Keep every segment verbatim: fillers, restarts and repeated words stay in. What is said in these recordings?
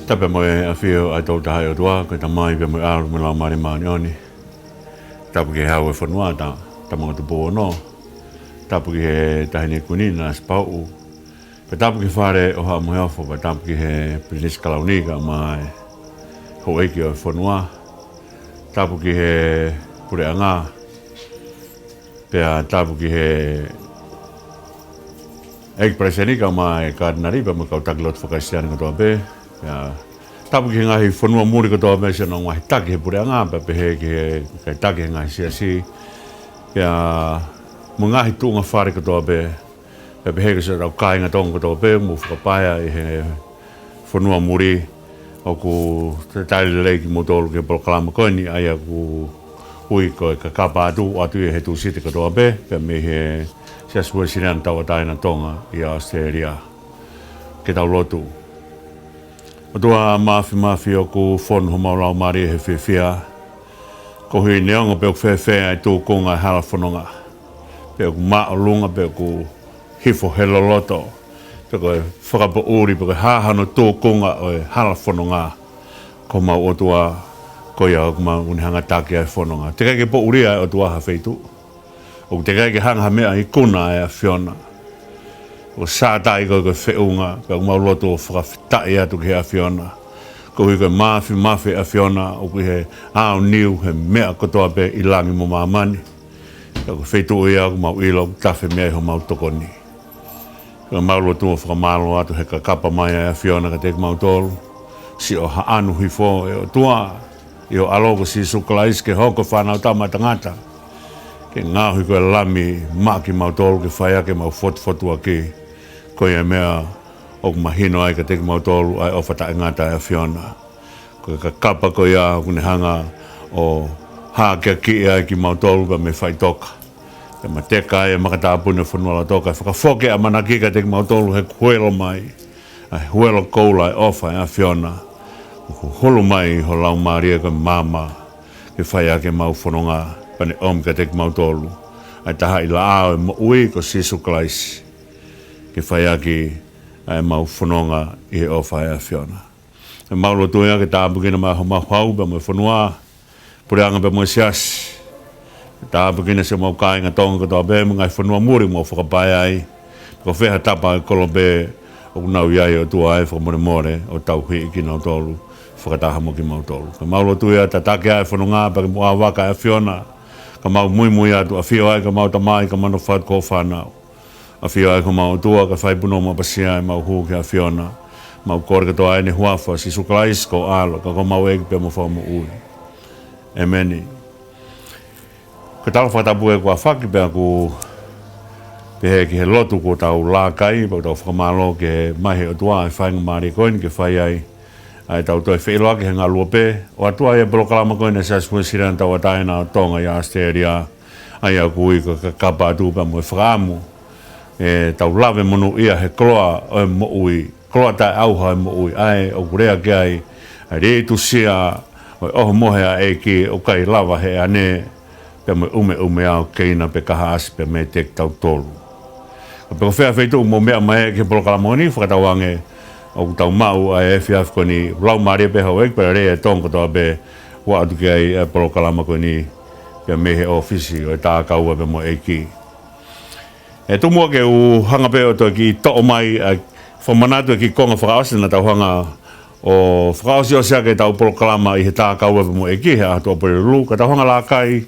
Tapu mo e ʻafio ʻa e Tolu Tahaʻi ʻOtua, ko e Tamai pea mo e ʻAlo mo e Laumālie Māʻoniʻoni. Tapu ki he Hau ʻo e fonua, ta, Tama Tupou Ono. Tapu ki he Taʻahine Kuini Nanasipauʻu. Pea tapu ki he Fale ʻo Haʻa Moheofo, pea tapu ki he Pilinisi Kalauni kae ʻumaʻā e houʻeiki ʻo e fonua. Tapu ki he puleʻanga. Pea tapu ki he ʻEiki Palesiteni kae ʻumaʻā e Katinali pea mo e kau taki lotu faka-Kalisitiane kotoa pē. Pea tapu ki he ngaahi fonua muli kotoa pē, siʻonau ngaahi taki he puleʻanga, pea pehē ki he kakai taki he ngaahi siasi. Pea mo e ngaahi tuʻunga fale kotoa pē. Pea pehē ki siʻotau kāinga Tonga kotoa pē, mou fakapaea ʻi he fonua muli. ʻOku talitali lelei kimoutolu ki he polokalama ko eni, ʻa ia ʻoku ui ko e Kakapa Atu, ʻoatu ia he Tūsite kotoa pē, pea mei he Siasi Uēsiliana Tauʻatāina ʻo Tonga ʻi ʻAositelēlia. Ke tau lotu. ʻOtua Māfimafi, ʻoku fonu homau laumālie he fiefia, koeʻuhi neongo pe ʻoku fēfē ʻa e tūkunga ʻo e hala fononga, pe ʻoku māʻolunga, pe ʻoku hifo he loloto, pe ko e fakapoʻuli, pe ko e hā hano tūkunga ʻo e hala fononga, ko homau ʻOtua, ko ia ʻoku mau ne hanga ʻo taki ʻa e fononga. Teʻeki ai ke poʻulia ʻe he ʻOtua ha feituʻu. ʻOku teʻeki ai ke hanga ha meʻa ʻo ikuna ʻa e ʻAfiona. ʻOku sātai koe ko e feʻunga, pea ʻoku mau lotu ʻo fakafetaʻi atu ki he ʻAfiona. Koeʻuhi ko e māfimafi ʻa e ʻAfiona, ʻoku ʻi he ʻaoniu he meʻa kotoa pē ʻi langi mo māmani. Pea ko e feituʻu ia ʻoku mau ʻilo ʻoku tafe mei ai homau tokoni. Pea mau lotu ʻo fakamālō atu he kakapa mai ʻa e ʻAfiona kiate kimautolu. Siʻo haʻanu hifo ʻe ʻOtua, ʻi ho ʻAlo ko Sīsū Kalaisi ke hoko ko e Fānautama ʻa Tangata, ke ngaohi ko e Lami maʻa kimautolu ke fai ʻaki ʻemau fotufotuaki. Ko ia ʻa e meʻa ʻoku mahino ai kiate kimautolu ʻa e ʻofa taʻengata ʻa e ʻAfiona. Ko e kakapa ko ia ʻoku ne hanga ʻo hākeakiʻi ai kimautolu pea mei he faʻitoka, pea mateka ai e makatāpuni ʻo e fonua loto, kae fakafoki ʻa e ʻamanaki kiate kimautolu he kuo huelo mai ʻa e huelo koula ʻo e ʻofa ʻa e ʻAfiona. ʻOku hulu mai ho Laumālie ko e maama ke fai ʻaki ʻemau fononga, pea ne ʻomi kiate kimautolu ʻa e Tahaʻi Laʻā ʻo e moʻui ko Sīsū Kalaisi, ke fai ʻaki ʻa ʻemau fononga ʻi he ʻofa ʻa e ʻAfiona. Pea mau lotu ia ke tāpuekina mai homau hau pea mo e fonua, puleʻanga pea mo e siasi. Tāpuekina siʻomau kāinga Tonga kotoa pē mo e ngaahi fonua muli ʻoku mau fakapaea ai. Ko fē ha tapa ʻo e kolope ʻoku nau ʻi ai, ʻOtua ē, fakamolemole ʻo tauhi kinautolu fakataha mo kimautolu. Pea mau lotu ia, tataki ʻa e fononga pea ke muʻa vaka ʻa e ʻAfiona. Ka mau muimui atu, ʻafio ai ka mau Tamai, ka mau nofo atu ko ho fānau. ʻAfio ai ko homau ʻOtua, kae fai punou maʻu pāsia ʻemau hū ki he ʻAfiona. Mau kole kotoa ʻi he huafa ʻo Sīsū Kalaisi ko ho ʻAlo, ka ko homau ʻEiki pea mo e Fakamoʻui. ʻĒmeni. Ko e tala fakatapu ē kuo ʻafaki pea ʻoku pehē ki he lotu kuo tau laka ai, pea ʻoku tau fakamālō ki he maʻu ʻe he ʻOtua ʻa e faingamālie ko eni ke fai ai ʻa ʻetau toe feʻiloaki he ngaluope, ʻoatu ai ʻa e polokalama ko eni ʻa e Siasi Uēsiliana Tauʻatāina ʻo Tonga ʻi ʻAositelēlia, ʻa ia ʻoku ui ko e Kakapa Atu pea mo e Fakaʻamu. ʻE tau lave monūʻia he koloa ʻo e moʻui, koloa taʻeʻauha ʻo e moʻui, ʻa ē ʻoku lea ki ai ʻa e litusia ʻo e ʻohomohe ʻa e ʻEiki, ʻoku ʻikai lava ʻe he ane pea mo e ʻumeʻumeʻa ʻo keina pe kahaʻasi pea meiate kitautolu. Ka pe ko fē ha feituʻu ʻoku mou meʻa mai ai ki he polokalama ko eni, fakatauange ʻoku tau maʻu ʻa e efiafi ko eni, laumālie pē houʻeiki pea lelei ʻa e Tonga kotoa pē ʻoku ʻalu atu ki ai ʻa e polokalama ko eni, pea mei he ʻōfisi ʻo e Tākaua pea mo e ʻEiki. ʻE tuku muʻa ke u hanga pē ʻo toe kiʻi toʻo mai ʻa e fakamanatu ʻa e kiʻi konga fakaʻosi naʻa tau hanga ʻo fakaʻosiʻosi ʻaki ʻetau polokalama ʻi he Tākaua pea mo e ʻEiki he ʻaho Tuʻapulelulu, ka tau hanga ʻo laka ai,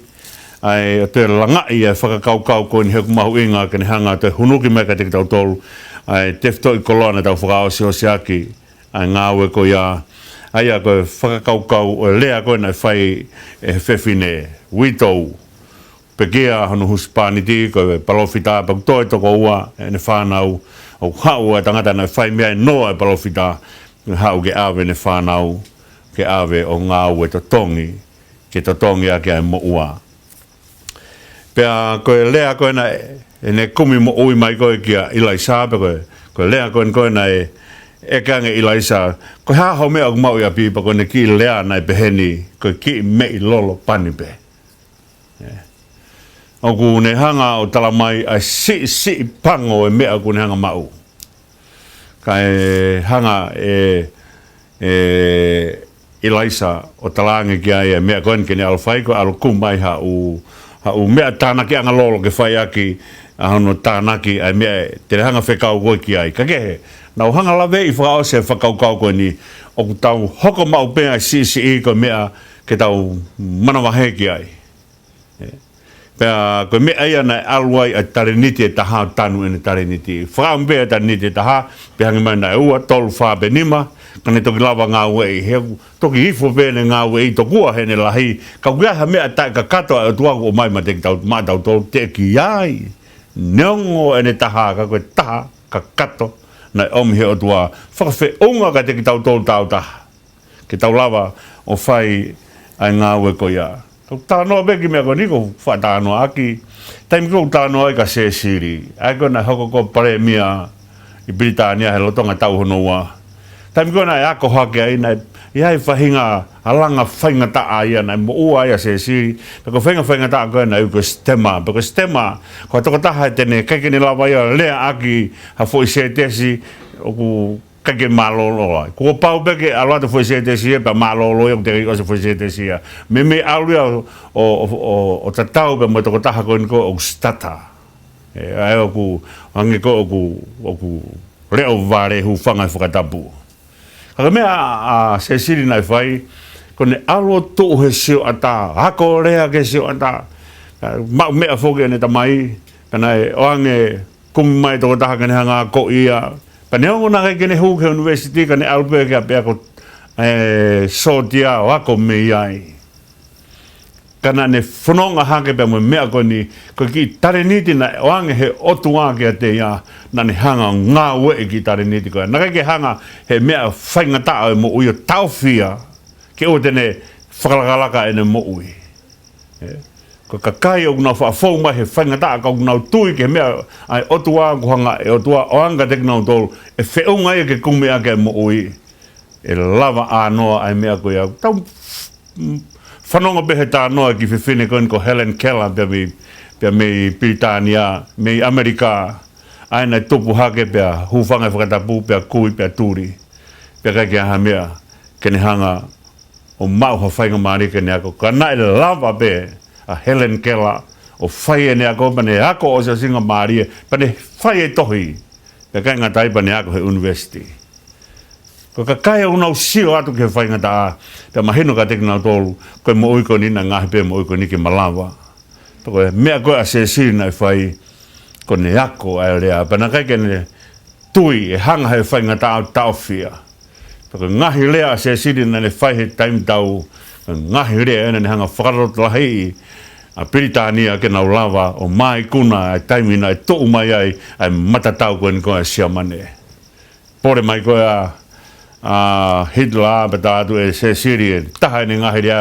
ʻa ē ʻo toe langaʻi ʻa e fakakaukau ko eni he ʻoku mahuʻinga ke ne hanga ʻo toe hunuki mai kiate kitautolu ʻa e tefitoʻi koloa naʻa tau fakaʻosiʻosi ʻaki ʻa e ngāue ko ia, ʻa ia ko e fakakaukau ʻo e lea ko ē naʻe fai ʻe he fefine, widow, pekia hono husepāniti ko e palōfita, pea kuo toe toko ua ʻene fānau, ʻoku haʻu ʻa e tangata naʻe fai mei ai ʻa Noa ʻa e palōfita, haʻu ke ʻave ʻene fānau, ke ʻave ʻo ngāue totongi, ke totongi ʻaki ʻa e moʻua. Pea ko e lea ko ē naʻe, ʻene kumi moʻui mai ko ē kia ʻIlaisa, pea ko e, ko e lea ko ē, ko ē naʻe ʻeke ange ʻe ʻIlaisa, ko e hā hoʻo meʻa ʻoku maʻu ʻi ʻapi, pea ko ʻene kiʻi lea naʻe peheni, ko e kiʻi meʻi lolo pani pē. ʻE. ʻOku ne hanga ʻo tala mai ʻa e siʻisiʻi pango ʻo e meʻa ʻoku ne hanga maʻu. Kae hanga ʻe ʻe ʻIlaisa ʻo talaange ki ai e meʻa ko eni ke ne ʻalu fai, ko e ʻalu kumi mai haʻu, haʻu meʻa tānakiʻanga lolo ke fai ʻaki ʻa hono tānaki ʻa e meʻa te ne hanga fekau ko ē ki ai. Ka kehe, naʻa ku hanga laveʻi fakaʻosi e fakakaukau ko eni, ʻoku tau hoko maʻu pē ʻa e siʻisiʻi ko e meʻa ke tau manavahē ki ai. ʻE. Pea ko e meʻa ia naʻe ʻalu ai ʻa e talēniti ʻe taha ʻo tanu ʻene talēniti. Fakaʻamu pē ʻa e talēniti ʻe taha, pea hangē mai naʻe ua, tolu, fā pe nima, ka ne toki lava ngāueʻi, he toki ifo pē ʻene ngāueʻi tokua heʻene lahi, ka ʻoku ʻi ai ha meʻa taʻekakato ʻa e ʻOtua kuo ʻomai maʻa kitautolu, maʻatautolu teʻeki ai. Neongo ʻene taha, ka ko e taha kakato naʻe ʻomi he ʻOtua, fakafeʻunga kiate kitautolu tāutaha ke tau lava ʻo fai ʻa e ngāue ko ia. Tau talanoa pē ki he meʻa ko eni ʻoku ou faʻa talanoa ʻaki. Taimi ko ē ʻoku ou talanoa ai kia Sēsili, ʻa ia ko ē naʻe hoko ko e palēmia ʻi Pilitānia he lolotonga taʻu hono ua. Taimi ko ē naʻe ako hake ai, naʻe ʻi ai e faʻahinga ʻalunga faingataʻa ia naʻe moʻua ai ʻa Sēsili. Pea ko e faʻahinga faingataʻa ko ē naʻe ui ko e stema. Pea ko e stema, ko e tokotaha ʻe te ne ʻikai ke ne lava ia ʻo lea ʻaki ha foʻi sētesi ʻoku ʻikai ke mālōlō ai. Kuo pau pē ke ʻalu atu e foʻi sētesi ia pea mālōlō ia, ʻoku teʻeki ʻosi e foʻi sētesi ia. Meimei ʻalu ia ʻo, ʻo, ʻo, ʻo tatau pē mo e tokotaha ko eni ko ē ʻoku stutter. ʻE, ʻa ia ʻoku, hangē ko ē ʻoku, ʻoku leʻo vale, hūfanga he fakatapu. Ka ko e meʻa ʻa, ʻa Sēsili naʻe fai, ko ʻene ʻalu ʻo tuʻu he sioʻata, ako lea ki he sioʻata, maʻu meʻa foki ʻene tamai, ka naʻe ʻoange kumi mai e tokotaha ke ne hanga ʻo akoʻi ia. Pea neongo naʻe ʻikai ke ne hū ki he university, ka ne ʻalu pē ki ʻapiako, ʻe, sōtia ʻo ako mei ai. Ka naʻa ne fononga hake pea mo e meʻa ko eni, ko e kiʻi talēniti naʻe ʻoange he ʻOtua kiate ia, naʻa ne hanga ʻo ngāueʻi e kiʻi talēniti ko ia. Naʻe ʻikai ke hanga he meʻa faingataʻa ʻo e moʻui ʻo taʻofi ia, ke ʻoua te ne fakalakalaka ʻene moʻui. ʻE, ko e kakai ʻoku nau faʻa fou mai he faingataʻa ka ʻoku nau tui ki he meʻa ʻa e ʻOtua, ʻoku hanga ʻe he ʻOtua ʻo ʻoange kiate kinautolu, ʻe feʻunga ia ke kumi ʻaki e moʻui. ʻE lava ʻānoa ʻa e meʻa ko ia. Tau, mm, fanongo pē he talanoa e kiʻi fefine ko eni ko Helen Keller pea mei, pea mei Pilitānia, mei ʻAmelika, ʻa ia naʻe tupu hake pea hūfanga he fakatapu pea kui pea tuli. Pea ʻikai ke ʻi ai ha meʻa ke ne hanga ʻo maʻu ha faingamālie ke ne ako. Ka naʻe lava pē ʻa Helen Keller ʻo fai ʻene ako, pea ne ako ʻosiʻosingamālie, pea ne fai e tohi. Pea ʻikai ngata ai, pea ne ako he university. Ko e kakai ʻoku nau sio atu ki he faingataʻa, pea mahino kiate kinautolu, ko e moʻui ko eni naʻe ngaahi pē moʻui ko eni ke malava. Pea ko e meʻa ko ē ʻa Sēsili naʻe fai, ko ʻene ako ʻa e lea, pea naʻe ʻikai ke ne tui ʻe hanga he faingataʻa ʻo taʻofi ia. Pea ko e ngaahi lea ʻa Sēsili naʻa ne fai he taimi tatau, ko e ngaahi lea ia naʻa ne hanga ʻo fakalotolahiʻi ʻa Pilitānia ke nau lava ʻo māikuna ʻa e taimi naʻe tuʻu mai ai ʻa e matatau ko eni ko ē ʻa Siamane. Pole mai ko ē ʻa, ʻa Hitler, pea tā atu ʻe Sēsili e taha ʻene ngaahi lea,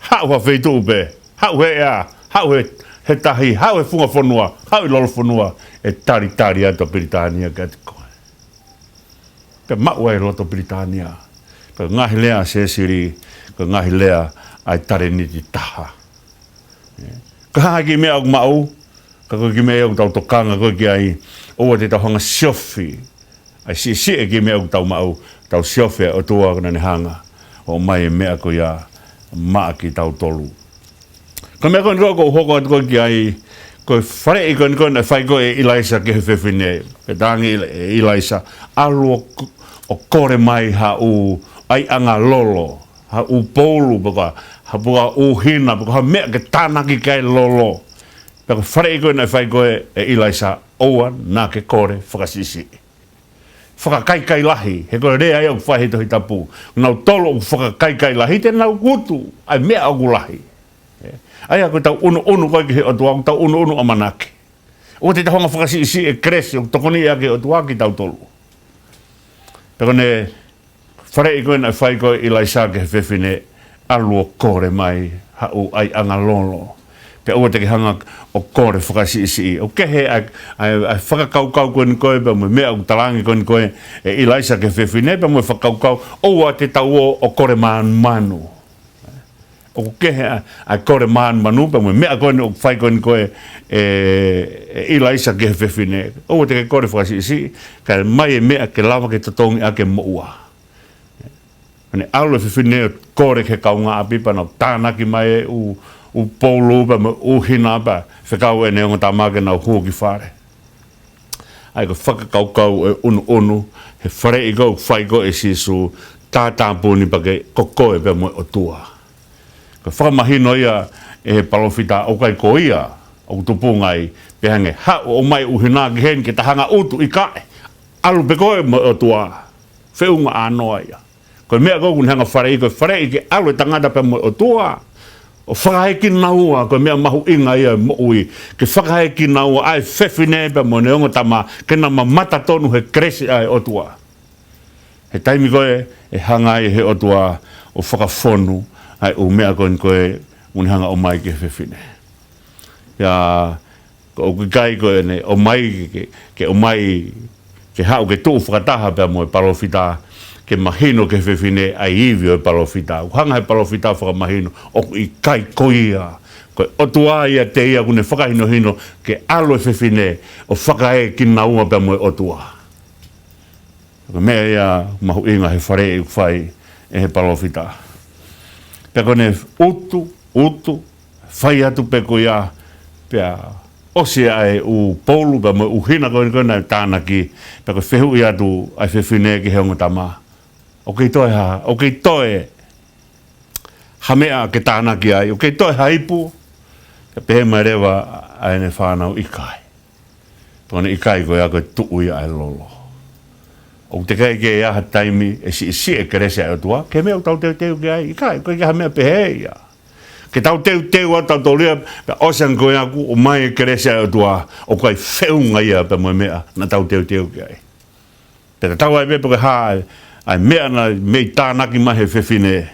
haʻu ha feituʻu pē, haʻu he ʻea, haʻu he, he tahi, haʻu he funga fonua, haʻu ʻi lolofonua, ʻe talitali atu ʻa Pilitānia kiate koe. Pea maʻu ai e loto Pilitānia. Ko e ngaahi lea ʻa Sēsili, ko e ngaahi lea ʻa e talēniti taha. Ko e hā e kiʻi meʻa ʻoku maʻu, ka ko e kiʻi meʻa ʻoku tau tokanga ko ē ki ai, ʻoua te tau hanga siofi. ʻA e siʻisiʻi e kiʻi meʻa ʻoku tau maʻu, tau siofi ʻa e ʻOtua kuo ne hanga ʻo ʻomai e meʻa ko ia maʻa kitautolu. Ko e meʻa ko eni ko ē ʻoku ou hoko atu ko ē ki ai, ko e faleʻi ko eni ko ē naʻe fai ko ē ʻe ʻIlaisa ki he fefine. Pea talaange ʻe ʻIlaisa, ʻalu ʻo, ʻo kole mai ha ʻū ʻaiʻanga lolo, ha ʻū poulu, pe ko ha, pe ko ha ʻū hina, pe ko ha meʻa ke tānaki ki ai e lolo. Pea ko e faleʻi ko ē naʻe fai ko ē ʻe ʻIlaisa, ʻoua naʻa ke kole fakasiʻisiʻi. Fakakaikailahi, he ko e lea ia ʻoku fai he Tohi Tapu. Nautolu ʻoku fakakaikailahi, te nau utu ʻa e meʻa ʻoku lahi. ʻA ia ko ʻetau ʻunuʻunu ko ē ki he ʻOtua, ko ʻetau ʻunuʻunu ʻamanaki. ʻOua te tau hanga ʻo fakasiʻisiʻi e kelesi ʻoku tokoniʻi ʻaki ʻe he ʻOtua kitautolu. Pea ko ʻene faleʻi ko ē naʻe fai ko ē ʻe ʻIlaisa ki he fefine, ʻalu ʻo kole mai ha ʻū ʻaiʻanga lolo. Pea ʻoua te ke hanga ʻo kole fakasiʻisiʻi. ʻOku kehe ʻa e, ʻa e, ʻa e fakakaukau ko eni ko ē, pea mo e meʻa ʻoku talaange ko eni ko ē ʻe ʻIlaisa ki he fefine, pea mo e fakakaukau, ʻoua te tau ō ʻo kole mānumanu. ʻOku kehe ʻa, ʻa e kole mānumanu, pea mo e meʻa ko eni ʻoku fai ko eni ko ē ʻe, ʻe ʻIlaisa ki he fefine. ʻOua te ke kole fakasiʻisiʻi, kae ʻomai e meʻa ke lava ke totongi ʻaki e moʻua. Pea ne ʻalu e fefine ʻo kole ki he kaungāʻapi pea nau tānaki mai ʻe ʻū, ʻū poulu pea mo e ʻū hina pea fekau ʻene ongo tama ke nau hū ki fale. ʻA ia ko e fakakaukau ʻo e ʻunuʻunu he faleʻi ko ē ʻoku fai ko ē ʻe Sīsū, tātāpuni pea ke ko koe pea mo e ʻOtua. Ko e fakamahino ia ʻe he palōfita ʻoku ʻikai ko ia ʻoku tupunga ai, pea hangē haʻu ʻo ʻomai ʻū hina ki heni ke ta hanga ʻutu, ʻikai. ʻAlu pē koe mo e ʻOtua. Feʻunga ʻānoa ia. Ko e meʻa ko ē ʻoku ne hanga ʻo faleʻi, ko e faleʻi ke ʻalu e tangata pea mo e ʻOtua. ʻO fakaekinaua, ko e meʻa mahuʻinga ia ʻo e moʻui. Ke fakaekinaua ʻa e fefine pea mo ʻene ongo tama, ke na mamata tonu he kelesi ʻa e ʻOtua. He taimi ko ē ʻe hanga ai ʻe he ʻOtua ʻo fakafonu ʻa e ʻū meʻa ko eni ko ē ʻoku ne hanga ʻo ʻomai ki he fefine. Pea ʻoku ʻikai ko ʻene ʻomai ke, ke ʻomai ke haʻu ke tuʻu fakataha pea mo e palōfita ke mahino ki he fefine ʻa e ivi ʻo e palōfita. ʻOku hanga ʻe he palōfita ʻo fakamahino ʻoku ʻikai ko ia. Ko e ʻOtua ʻiate ia ʻoku ne fakahinohino ke ʻalu e fefine ʻo fakaekinaua pea mo e ʻOtua. Ko e meʻa ia mahuʻinga he faleʻi ʻoku fai ʻe he palōfita. Pea ko ʻene ʻutu, ʻutu, fai atu pē ko ia, pea ʻosi ʻa e ʻū poulu pea mo e ʻū hina ko eni ko ē naʻe tānaki, pea ko e fehuʻi atu ʻa e fefine ki he ongo tama. ʻOku kei toe ha, ʻoku kei toe ha meʻa ke tānaki ai, ʻoku kei toe ha ipu? Pea pehē mai leva ʻa ʻene fānau ʻikai. Pea ko ʻene ʻikai ko ia ko e tuʻu ia ʻa e lolo. ʻOku teʻeki ai ke ʻi ai ha taimi ʻe siʻisiʻi e kelesi ʻa e ʻOtua ki he meʻa ʻoku tau teuteu ki ai, ʻikai, ʻoku ʻikai ha meʻa pehē ia. Ke tau teuteu ʻa tautolu ia, pea ʻosi ange ko ia kuo ʻomai e kelesi ʻa e ʻOtua, ʻoku ʻikai feʻunga ia pea mo e meʻa naʻa tau teuteu ki ai. Pea tatau ai pē pe ko e hā ʻa e meʻa naʻe mei tānaki mai he fefine,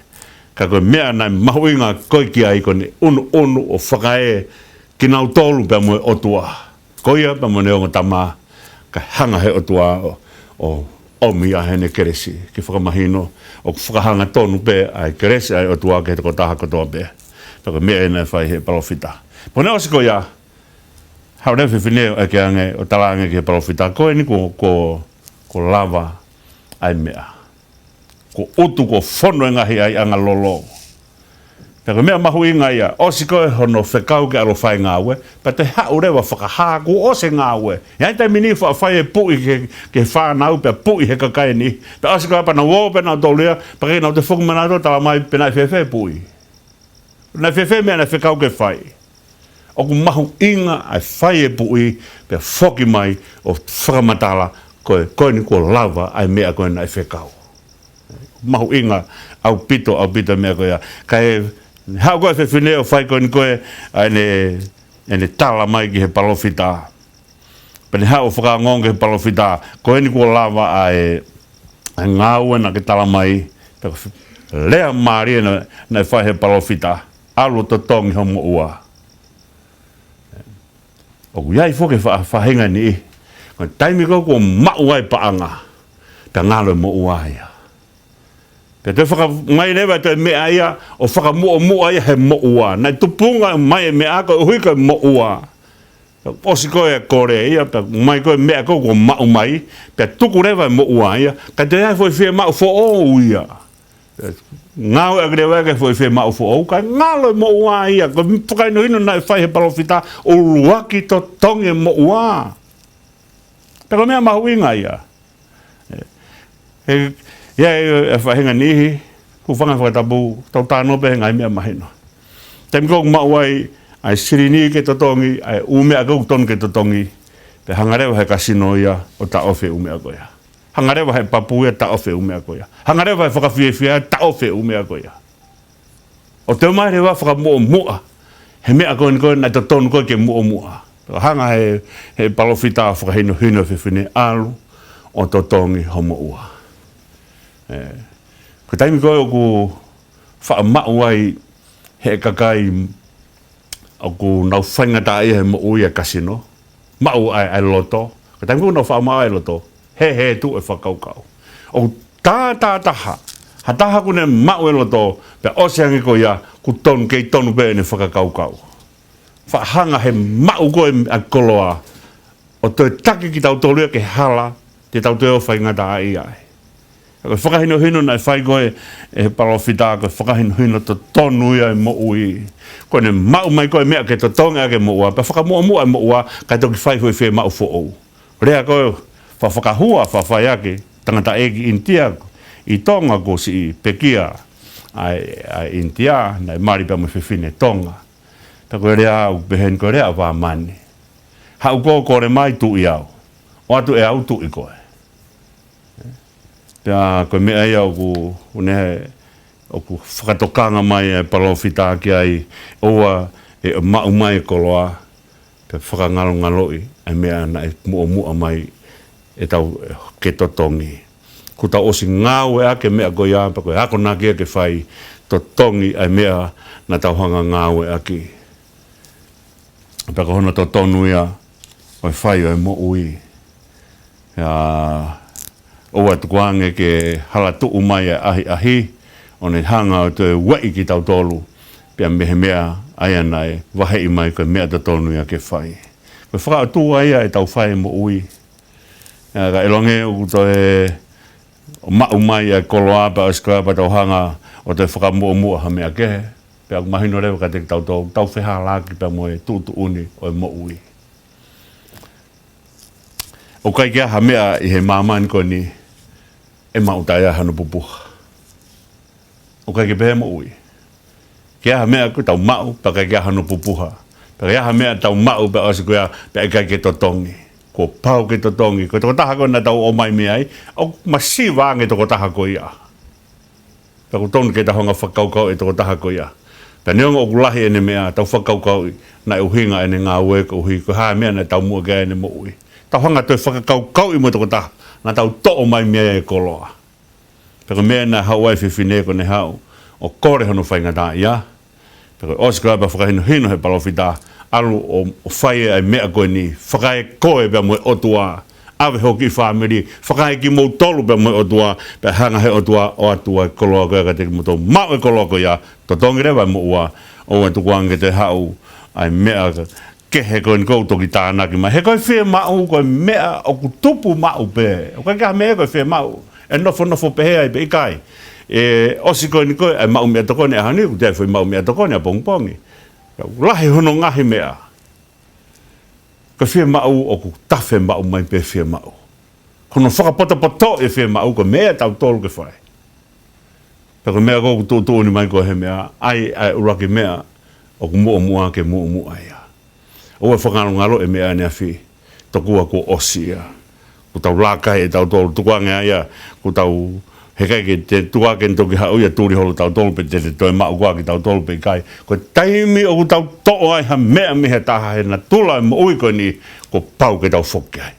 ka ko e meʻa naʻe mahuʻinga ko ē ki ai ko ʻene ʻunuʻunu ʻo fakaekinautolu pea mo e ʻOtua. Ko ia pea mo ʻene ongo tama, kae hanga ʻe he ʻOtua ʻo, ʻo ʻomi ʻa ʻene kelesi, ke fakamahino ʻoku fakahanga tonu pē ʻa e kelesi ʻa e ʻOtua ki he tokotaha kotoa pē. Pea ko e meʻa ia naʻe fai ʻe he palōfita. Pea ko ʻene ʻosi ko ia, haʻu leva e fefine ʻo ʻeke ange, ʻo tala ange ki he palōfita, ko eni kuo, kuo, kuo lava ʻa e meʻa. Kuo ʻutu, kuo fonu e ngaahi ʻaiʻanga lolo. Pea ko e meʻa mahuʻinga ia, ʻosi ko ē hono fekau ke ʻalu ʻo fai e ngāue, pea toe haʻu leva ʻo fakahā kuo ʻosi e ngāue. ʻI he taimi ni faʻa fai e puʻi ki he, ki he fānau, pea puʻi ʻe he kakai ni. Pea ʻosi ko ia pea nau ō pē nautolu ia, pea ʻikai ke nau toe foki mai nautolu ʻo tala mai pe naʻe fēfē e puʻi. Naʻe fēfē e meʻa naʻe fekau ke fai. ʻOku mahuʻinga ʻa e fai e puʻi, pea foki mai ʻo fakamatala, ko e, ko eni kuo lava ʻa e meʻa ko ē naʻe fekau. Mahuʻinga ʻaupito, ʻaupito e meʻa ko ia. Kae haʻu ko ē e fefine ʻo fai ko eni ko ē ʻa ʻene, ʻene tala mai ki he palōfita. Pea ne haʻu ʻo fakaongoongo ki he palōfita, ko eni kuo lava ʻa e, ʻa e ngāue naʻa ke tala mai, pea ko e lea mālie naʻe, naʻe fai ʻe he palōfita, ʻalu ʻo totongi hoʻo moʻua. ʻOku ʻi ai foki e fa-, faʻahinga niʻihi, ko e taimi ko ē kuo maʻu ai e paʻanga, pea ngalo e moʻua ia. Pea toe faka-, ʻomai leva e toe meʻa ia, ʻo fakamuʻomuʻa ia he moʻua. Naʻe tupunga mai e meʻa koeʻuhi ko e moʻua. Pea ʻosi ko ē e kole ia, pea ʻomai ko ē e meʻa ko ē kuo maʻu mai, pea tuku leva e moʻua ia, kae toe ʻi ai e foʻi fiemaʻu foʻou ia. Ngāueʻaki leva ia ki he foʻi fiemaʻu foʻou, kae ngalo e moʻua ia, ko e fakahinohino naʻe fai ʻe he palōfita, ʻuluaki totongi e moʻua. Pea ko e meʻa mahuʻinga ia. ʻE, ʻe, ʻe, ʻe faʻahinga niʻihi, kuo fanga fakatapu, tau talanoa pē he ngaahi meʻa mahino. Taimi ko ē ʻoku maʻu ai ʻa e silini ke totongi, ʻa e ʻū meʻa ko ē ʻoku tonu ke totongi, pea hanga leva ʻe he kasino ia ʻo taʻofi e ʻū meʻa ko ia. Hanga leva ʻe he papu ia ʻo taʻofi e ʻū meʻa ko ia. Hanga leva ʻe he fakafiefia ʻo taʻofi e ʻū meʻa ko ia. ʻO toe ʻomai leva e fakamuʻomuʻa he meʻa ko eni ko ē naʻe totonu ko ē ke muʻomuʻa. Hanga ʻe he, he palōfita ʻo fakahinohino e fefine, ʻalu ʻo totongi hoʻo moʻua. ʻE, ko e taimi ko ē ʻoku faʻa maʻu ai ʻe he kakai ʻoku nau faingataʻaʻia he moʻui ʻa e kasino, maʻu ʻa e, ʻa e loto. Ko e taimi ko ē ʻoku nau faʻa maʻu ai e loto, hē, hē atu e fakakaukau. ʻOku tā, tā taha, ha taha ʻoku ne maʻu e loto, pea ʻosi ange ko ia, ʻoku tonu, kei tonu pē ʻene fakakaukau. Faʻa hanga ʻe he maʻu ko ē ʻa e koloa ʻo toe taki kitautolu ia ki he hala te tau toe ō ʻo faingataʻaʻia ai. Ko e fakahinohino naʻe fai ko ē ʻe he palōfita, ko e fakahinohino totonu ia ʻo e moʻui. Ko ʻene maʻu mai ko ē meʻa ke totongi ʻaki e moʻua, pea fakamuʻomuʻa e moʻua, kae toki fai foʻi fiemaʻu foʻou. Lea ko ē fa-, fakahua, fa-, fai ʻaki, tangataʻeiki ʻInitia, ʻi Tonga kuo siʻi pekia ʻa e, ʻa e ʻInitia, naʻe mali pea mo e fefine Tonga. Pea ko e lea ʻoku peheni ko e lea ʻa Vamani. Haʻu koe ʻo kole mai, tuʻi au. ʻOatu ʻe au, tuʻi koe. Pea ko e meʻa ia ʻoku, ʻoku ne, ʻoku fakatokanga mai e palōfita ki ai, ʻoua ʻe maʻu mai e koloa, pea fakangalongaloʻi e meʻa naʻe muʻomuʻa mai ʻetau ke totongi. Kuo tau ʻosi ngāueʻaki e meʻa ko ia, pea ko e akonaki ia ke fai, totongi e meʻa naʻa tau hanga ngāueʻaki. Pea ko hono totonu ia ʻo e fai ʻo e moʻui. ʻIa, ʻoua ʻe tukuange ke hala tuʻu mai e ʻahiʻahi, ʻo ne hanga ʻo toe ueʻi kitautolu, pea mei he meʻa ʻa ia naʻe vaheʻi mai ko e meʻa totonu ia ke fai. Ko e fakaʻotua ia ʻetau fai e moʻui. ʻIa, ka ʻilonga ʻoku toe maʻu mai e koloa pea ʻosi ko ia pea tau hanga ʻo toe fakamuʻomuʻa ha meʻa kehe. Pea ʻoku mahino leva kiate kitautolu, tau fehālaaki pea mo e tuʻutuʻuni ʻo e moʻui. ʻOku ʻikai ke ʻi ai ha meʻa ʻi he māmani ko eni ʻe maʻu taʻe ʻi ai hano pupuha. ʻOku ʻikai ke pehē e moʻui. Ke ʻi ai ha meʻa ʻoku tau maʻu, pea ʻikai ke ʻi ai hano pupuha. Pea ʻi ai ha meʻa tau maʻu, pea ʻosi ko ia, pea ʻikai ke totongi. Kuo pau ke totongi. Ko e tokotaha ko ē naʻa tau ō mai mei ai, ʻoku masiva ange e tokotaha ko ia. Pea ʻoku totonu ke tau hanga fakakaukauʻi e tokotaha ko ia. Pea neongo ʻoku lahi ʻene meʻa, tau fakakaukauʻi, naʻe ʻuhinga ʻene ngāue koeʻuhi, ko e hā e meʻa naʻe taumuʻa ki ai ʻene moʻui. Tau hanga toe fakakaukauʻi mo e tokotaha naʻa tau toʻo mai mei ai e koloa. Pea ko e meʻa naʻe haʻu ai e fefine ko ʻene haʻu ʻo kole hono faingataʻaʻia. Pea ko e ʻosi ko ia pea fakahinohino ʻe he palōfita, ʻalu ʻo, ʻo fai e meʻa ko eni, fakaekoe pea mo e ʻOtua, ʻave hoʻo kiʻi fāmili, fakaekoe kimoutolu pea mo e ʻOtua, pea hanga ʻe he ʻOtua ʻo ʻoatu e koloa ko ia kiate kimoutolu. Maʻu e koloa ko ia, totongi leva e moʻua, ʻoua ʻe tukuange ke toe haʻu ʻa e meʻa kehe ko eni ʻoku toki tānaki mai. He ko e fiemaʻu, ko e meʻa ʻoku tupu maʻu pē. ʻOku ʻikai ke ʻi ai ha meʻa ko e fiemaʻu ʻe nofonofo pehē ai pe ʻikai. ʻE ʻosi ko eni ko ē ʻa e maʻu meʻatokoni ʻaho ni, ʻoku toe ʻi ai e foʻi maʻu meʻatokoni ʻapongipongi. Ka ʻoku lahi hono ngaahi meʻa. Ko e fiemaʻu ʻoku tafe maʻu mai pē fiemaʻu. Ko hono fakapotopotoʻi e fiemaʻu ko e meʻa ʻatautolu ke fai. Pea ko e meʻa ko ē ʻoku tuʻutuʻuni mai ko e hā e meʻa, ʻai, ʻai e ʻuluaki meʻa ʻoku muʻomuʻa ke muʻomuʻa ia. ʻOua ʻe fakangalongaloʻi e meʻa ʻaneafi, tokua kuo ʻosi ia. Kuo tau laka ai ʻe tautolu, tukuange ai ia, kuo tau, heʻikai ke te tukuange ke toki haʻu ia ʻo tuli holo tautolu pe te te toe maʻu koā kitautolu pe ʻikai. Ko e taimi ʻoku tau toʻo ai ha meʻa mei ha taha he natula e moʻui ko eni, kuo pau ke tau foki ai.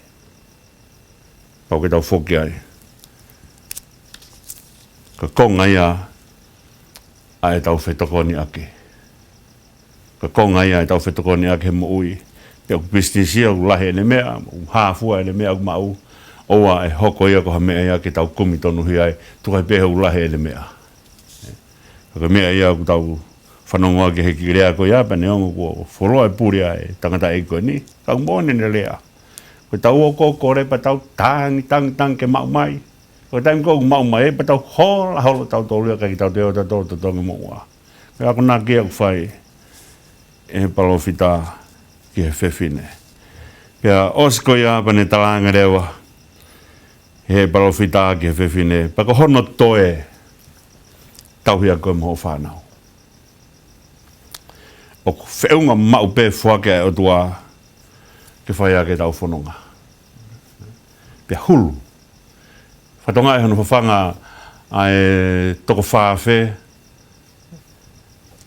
Pau ke tau foki ai. Ko e konga ia ʻa ʻetau fetokoniʻaki. Ko e konga ia ʻetau fetokoniʻaki he moʻui. Pea ʻoku pisinisi ia, ʻoku lahi ʻene meʻa, ʻoku hā fua ʻene meʻa ʻoku maʻu. ʻOua ʻe hoko ia ko ha meʻa ia ke tau kumi tonuhia ai, tuku ai pē ʻoku lahi ʻene meʻa. Ko e meʻa ia ʻoku tau fanongo ki he kiʻi lea ko ia, pea neongo kuo fuoloa e puli ʻa e tangataʻeiki ko eni, ka ʻoku moʻoni ʻene lea. Ko ʻetau ō ʻo kole pea tau tangi, tangi, tangi ke maʻu mai. Ko e taimi ko ē ʻoku maʻu mai ai pea tau hola holo tautolu ia, ʻikai ke tau toe ō tautolu ʻo totongi moʻua. Ko e akonaki ia ʻoku fai ʻe he palōfita ki he fefine. Pea ʻosi ko ia pea ne talaange leva ʻe he palōfita ki he fefine, pea ko hono toe, tauhi ʻa koe mo hoʻo fānau. ʻOku feʻunga maʻu pē foaki ʻa e ʻOtua ke fai ʻaki ʻetau fononga. Pea hulu. Fakatokangaʻi hono fafanga ʻa e toko fā afe.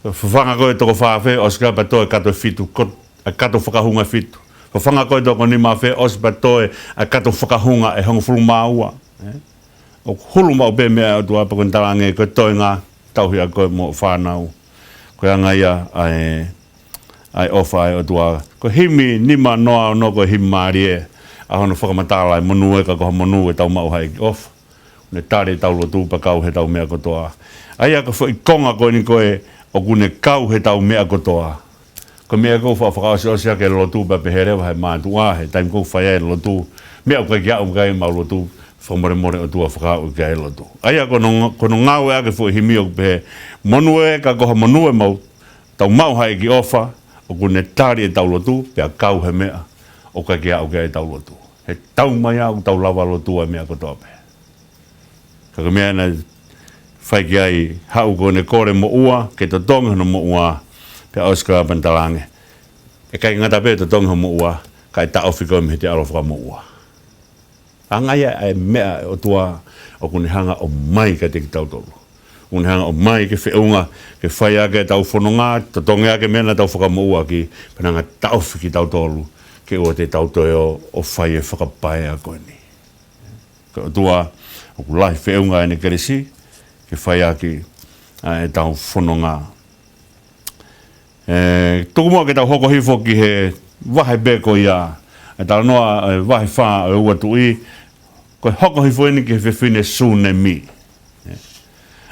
Fafanga ko ē toko fā afe, ʻosi ko ia pea toe kato fitu, ko, ʻa e kato fakahunga fitu. Fafanga ko ē toko nima afe, ʻosi pea toe ʻa e kato fakahunga ʻe hongofulu mā ua. ʻE? ʻOku hulu maʻu pē meʻa ʻa e ʻOtua pea ko ʻene talaange ko e toenga, tauhi ʻa koe mo hoʻo fānau. Ko e anga ia ʻa e, ʻa e ʻofa ʻa e ʻOtua. Ko e himi nima noa ono ko e himi mālie ʻa hono fakamatala ʻe monū ē ka ko ha monū ʻe tau maʻu ha ʻEiki ʻofa. Ne tali ʻetau lotu pea kau heʻetau meʻa kotoa. ʻA ia ko e foʻi konga ko eni ko ē ʻoku ne kau heʻetau meʻa kotoa. Ko e meʻa ʻoku fa-, fakaʻosiʻosi ʻaki e lotu pea pehē leva ʻe he mātuʻa, he taimi ʻoku fai ai e lotu. Meʻa ʻoku ʻikai ke aʻu ki ai ʻemau lotu. Fakamolemole ʻOtua, fakaaʻu ki ai e lotu. ʻA ia ko hono, ko hono ngāueʻaki e foʻi himi ʻoku pehē: Monū ē, ka ko ha monū ʻemau, tau maʻu ha ʻEiki ʻofa, ʻoku ne tali ʻetau lotu, pea kau he meʻa ʻoku ʻikai ke aʻu ki ai ʻetau lotu. He taumaiā ʻoku tau lava lotua e meʻa kotoa pē. Ka ko e meʻa naʻe fai ki ai, haʻu ko ʻene kole moʻua, ke totongi hono moʻua, pea ʻosi ko ia pea ne talaange: ʻE ʻikai ngata pē totongi ho moʻua, ka ʻe taʻofi koe mei heʻete ʻAlo fakamoʻua. Hangē ia e meʻa ʻa e ʻOtua ʻoku ne hanga ʻo ʻomai kiate kitautolu. ʻOku ne hanga ʻo ʻomai ke feʻunga, ke fai ʻaki ʻetau fononga, totongi ʻaki e meʻa naʻa tau fakamoʻua ʻaki, pea ne hanga ʻo taʻofi kitautolu, ke ʻoua te tau toe ō ʻo fai e fakapaea ko eni. Ko e ʻOtua ʻoku lahi feʻunga ʻene kelesi, ke fai ʻaki ʻa ʻetau fononga. ʻE, tuku muʻa ke tau hoko hifo ki he vahe pē ko ia, e talanoa, e vahe fā ʻo e Ua Tuʻi, ko e hoko hifo eni ki he fefine Sunemi. ʻE,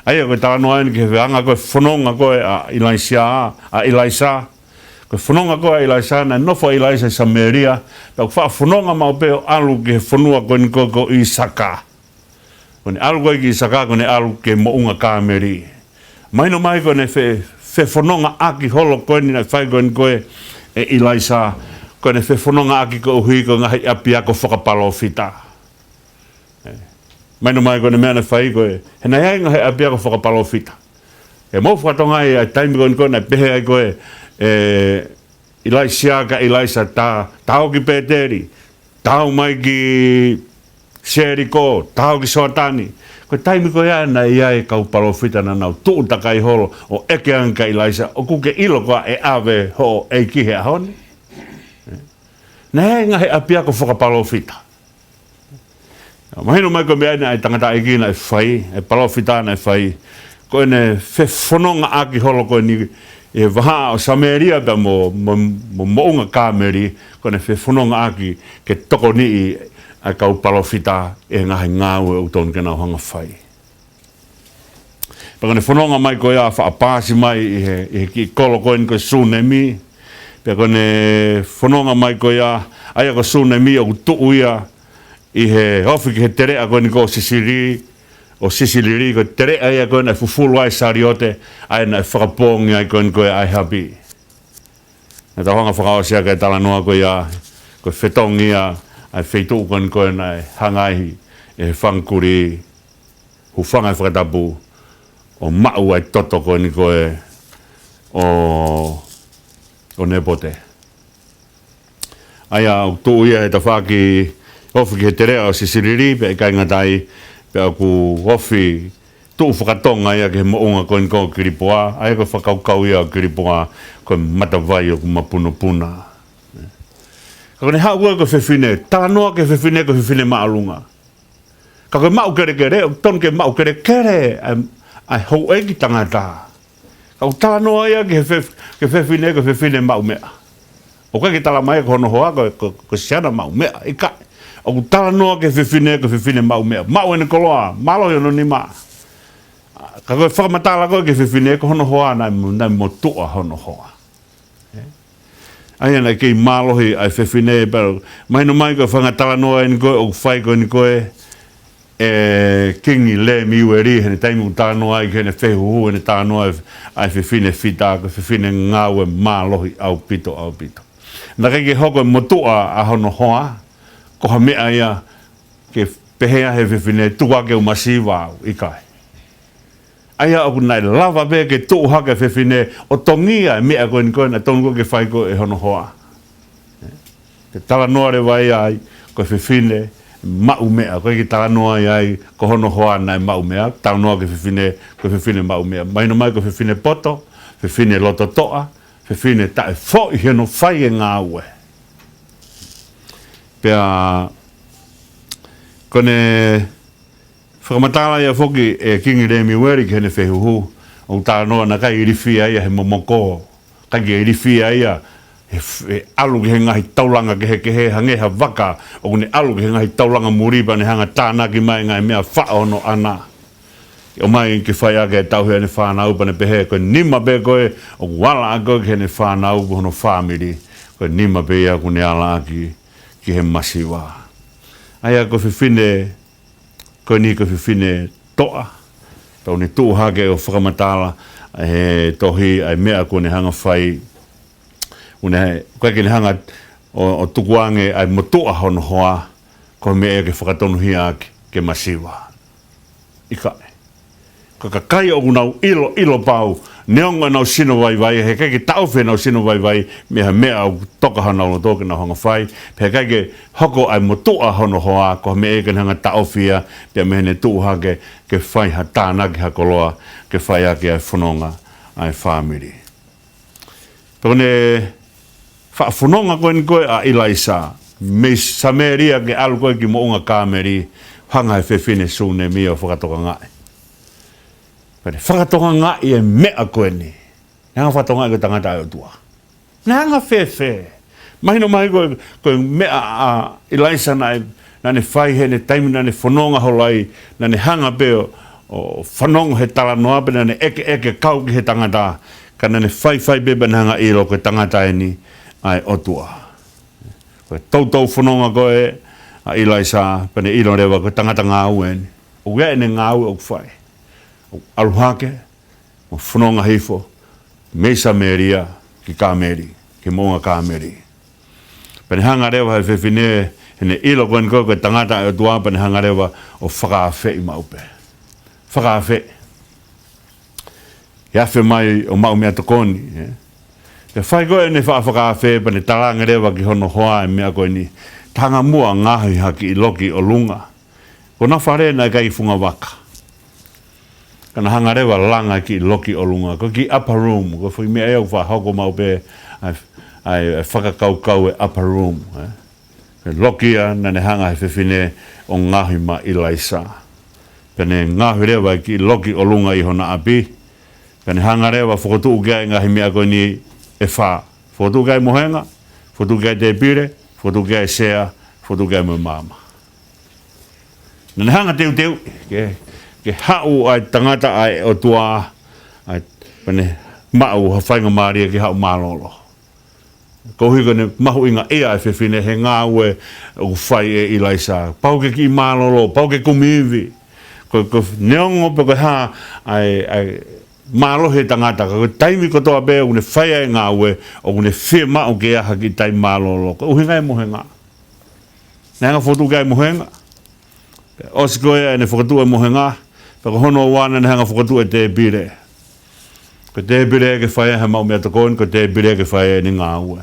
ʻa ia ko e talanoa eni ki he anga ko ē e fononga ko ē ʻa ʻIlaisiā, ʻa ʻIlaisa. Ko e fononga ko ē ʻa ʻIlaisa, naʻe nofo ʻa ʻIlaisa ʻi Samēlia, pea ʻoku faʻa fononga maʻu pē ʻo ʻalu ki he fonua ko eni ko ē ko ʻĪsaka. Ko ʻene ʻalu ko ē ki ʻĪsaka, ko ʻene ʻalu ki he moʻunga Kāmeli. Mahino mai ko ʻene fe-, fefonongaʻaki holo ko eni naʻe fai ko eni ko ē ʻe ʻIlaisa, ko ʻene fefonongaʻaki koeʻuhi ko e ngaahi ʻapiako fakapalōfita. ʻE, mahino mai ko ʻene meʻa naʻe fai ko ē, he naʻe ʻi ai e ngaahi ʻapiako fakapalōfita. ʻE mou fakatokangaʻi ʻa e taimi ko eni ko ē naʻe pehē ai ko ē ʻe ʻIlaisiā kia ʻIlaisa: Tā, tā ō ki Pēteli, tā ō mai ki Selikō, tā ō ki Soatani. Ko e taimi ko ia naʻe ʻi ai e kau palōfita naʻa nau tuʻu takai holo ʻo ʻeke ange kia ʻIlaisa: ʻOkú ke ʻilo koā ʻe ʻave hoʻo ʻEiki he ʻaho ni? Naʻe ʻi ai e ngaahi ʻapiako fakapalōfita. Mahino mai ko e meʻa eni ʻa e tangataʻeiki naʻe fai, e palōfita naʻe fai, ko ʻene fefonongaʻaki holo ko eni ʻi he vahaʻa ʻo Samēlia pea mo, mo, mo moʻunga Kāmeli, ko ʻene fefonongaʻaki ke tokoniʻi ʻa e kau palōfita ʻi he ngaahi ngāue ʻoku totonu ke nau hanga ʻo fai. Pea ko ʻene fononga mai ko ia, faʻa paasi mai ʻi he, ʻi he kiʻi kolo ko eni ko Sunemi. Pea ko ʻene fononga mai ko ia, ʻa ia ko Sunemi ʻoku tuʻu ia ʻi he ofi ki he teleʻa ko eni ko Sisili, ʻo Sisilili, ko e teleʻa ia ko ē naʻe fufulu ai e saliote, ʻa ia naʻe fakapoongi ai ko eni ko ē ʻa e hapi. Naʻa tau hanga ʻo fakaʻosi ʻaki e talanoa ko ia, ko e fetongi ia ʻa e feituʻu ko eni ko ē naʻe hanga ai ʻe he fanga kulī, hūfanga he fakatapu, ʻo maʻu ʻa e toto ko eni ko ē ʻo, ʻo Nepote. ʻA ia ʻoku tuʻu ia he tafaʻaki ofi ki he teleʻa ʻo Sisilili, pea ʻikai ngata ai, pea ʻoku ofi tuʻu fakatonga ia ki he moʻunga ko eni ko Kilipoa, ʻa ia ko e fakakaukau ia ʻo Kilipoa ko e matavai ʻoku mapunopuna. Ka ko ʻene haʻu ko ē ko e fefine, talanoa ki he fefine ko e fefine māʻolunga. Ka ko e maʻu kelekele, ʻoku totonu ke maʻu kelekele ʻa e, ʻa e houʻeiki tangata. Ka ʻoku talanoa ia ki he fe-, ki he fefine ko e fefine maʻu meʻa. ʻOku ʻikai ke talamai ko hono hoa ko, ko, ko e siana maʻu meʻa, ʻikai. ʻOku talanoa ki he fefine ko e fefine maʻu meʻa. Maʻu ʻene koloa, mālohi hono nima. Ka ko e fakamatala ko ē ki he fefine ko hono hoa naʻe mo-, naʻe motuʻa hono hoa. ʻE? ʻA ia naʻe kei mālohi ʻa e fefine, pea mahino mai ko e fanga talanoa eni ko ē ʻoku fai ko eni ko ē ʻe Kingi Lemiueli, heʻene taimi ʻoku talanoa ai ki heʻene fehuhu, heʻene talanoa ʻa e fefine fita, ko e fefine ngāue mālohi ʻaupito, ʻaupito. Naʻe ʻikai ke hoko e motuʻa ʻa hono hoa ko ha meʻa ia ke pehē ʻe he fefine, tuku ā ke u masiva au, ʻikai. ʻA ia ʻoku naʻe lava pē ke tuʻu hake e fefine ʻo tongi ʻa e meʻa ko eni ko ē naʻe totonu ko ē ke fai ko ē ʻe hono hoa. Ke talanoa leva ia ai ko e fefine maʻu meʻa, ʻoku ʻikai ke talanoa ia ai ko hono hoa naʻe maʻu meʻa, talanoa ki he fefine, ko e fefine maʻu meʻa. Mahino mai ko e fefine poto, fefine lototoʻa, fefine taʻefoʻi hono fai e ngāue. Pea ko ʻene fakamatala ia foki ʻe Kingi Lemiueli ki heʻene fehuhu, ʻoku talanoa naʻe ʻikai ilifia ia he momoko, ʻikai ke ilifia ia he f-, he ʻalu ki he ngaahi taulanga kehekehe, hangē ha vaka ʻoku ne ʻalu ki he ngaahi taulanga muli pea ne hanga ʻo tānaki mai e ngaahi meʻa faʻo hono ʻana. ʻOmai ke fai ʻaki e tauhi ʻa ʻene fānau, pea ne pehē ko e nima pē ko ē ʻoku ala ʻaki ko ē ki heʻene fānau mo hono fāmili, ko e nima pē ia ʻoku ne ala ʻaki ki he masiva. ʻA ia ko e fefine ko eni ko e fefine toʻa. Pea ʻoku ne tuʻu hake ʻo fakamatala ʻa e tohi, ʻa e meʻa kuo ne hanga fai. ʻOku ne, ʻoku ʻikai ke ne hanga ʻo, ʻo tukuange ʻa e motuʻa hono hoa, ko e meʻa ia ke fakatonuhia ʻaki ke masiva. ʻIkai. Ko e kakai ʻoku nau ʻilo, ʻilo pau, neongo ʻenau sino vaivai, heʻikai ke taʻofi ʻenau sino vaivai mei he meʻa ʻoku toka honau loto ke nau hanga fai, pea heʻikai ke hoko ʻa e motuʻa hono hoa ko e meʻa ia ke ne hanga taʻofi ia, pea mei heʻene tuʻu hake ke fai ha tānaki, ha koloa, ke fai ʻaki ʻa e fononga ʻa e fāmili. Pea ko ʻene faʻa fononga ko eni ko ē ʻa ʻIlaisa mei Samēlia ke ʻalu ko ē ki moʻunga Kāmeli, hanga he fefine Sūnemi ʻo fakatokangaʻi. Pea ne fakatokangaʻi e meʻa ko eni. Ne hanga fakatokangaʻi ko e tangata ʻa e ʻOtua. Ne hanga fēfē? Mahino mai ko e, ko e meʻa ʻa ʻIlaisa naʻe, naʻa ne fai heʻene taimi naʻa ne fononga holo ai, naʻa ne hanga pē ʻo, ʻo fanongo he talanoa pea naʻa ne ʻekeʻeke kau ki he tangata, ka naʻa ne faifai pē pea ne hanga ʻilo ko e tangata eni ʻa e ʻOtua. Ko e toutou fononga ko ē ʻa ʻIlaisa pea ne ʻilo leva ko e tangata ngāue eni. ʻOku ʻi ai ʻene ngāue ʻoku fai. ʻOku ʻalu hake, mo fononga hifo, mei Samēlia ki Kāmeli, ki moʻunga Kāmeli. Pea ne hanga leva he fefine, heʻene ʻilo ko eni ko ē ko e tangata ʻa e ʻOtua, pea ne hanga leva ʻo fakaafeʻi maʻu pē. Fakaafeʻi. ʻE afe mai ʻo maʻu meʻatokoni, ē. Pea fai ko ē ʻene faʻa fakaafeʻi, pea ne talaange leva ki hono hoa e meʻa ko eni. Ta hanga muʻa ʻo ngaohi ha kiʻi loki ʻolunga. Ko hona fale naʻe ʻikai funga vaka. Ka na hanga leva ʻo langa e kiʻi loki ʻolunga. Ko e kiʻi upper room, ko e foʻi meʻa ia ʻoku faʻa hoko maʻu pē ʻa e, ʻa e, ʻa e fakakaukau e upper room, ē. Ko e loki ia naʻa ne hanga he fefine ʻo ngaohi maʻa ʻIlaisa. Pea ne ngaohi leva e kiʻi loki ʻolunga ʻi hona ʻapi. Pea ne hanga leva ʻo fokotuʻu ki ai e ngaahi meʻa ko eni ʻe fā. Fokotuʻu ki ai e mohenga, fokotuʻu ki ai e tēpile, fokotuʻu ki ai e sea, fokotuʻu ki ai mo e maama. Naʻa ne hanga ʻo teuteu, ke, ke haʻu ʻa e tangata ʻa e ʻOtua, ʻa e, pea ne maʻu ha faingamālie ke haʻu ʻo mālōlō. Koeʻuhi ko ʻene mahuʻingaʻia e fefine he ngāue ʻoku fai ʻe ʻIlaisa. Pau ke kiʻi mālōlō, pau ke kumi ivi. Ko, ko e neongo pe ko e hā ʻa e, ʻa e mālohi e tangata, ka ko e taimi kotoa pē ʻoku ne fai ai e ngāue, ʻoku ne fiemaʻu ke ʻi ai ha kiʻi taimi mālōlō. Ko e ʻuhinga ia e mohenga. Ne hanga ʻo fokotuʻu ki ai e mohenga. Pea ʻosi ko ia ʻene fokotuʻu e mohenga, pea ko hono ua naʻa ne hanga ʻo fokotuʻu e tēpile. Ko e tēpile ke fai ai ha maʻu meʻatokoni, ko e tēpile ke fai ai ʻene ngāue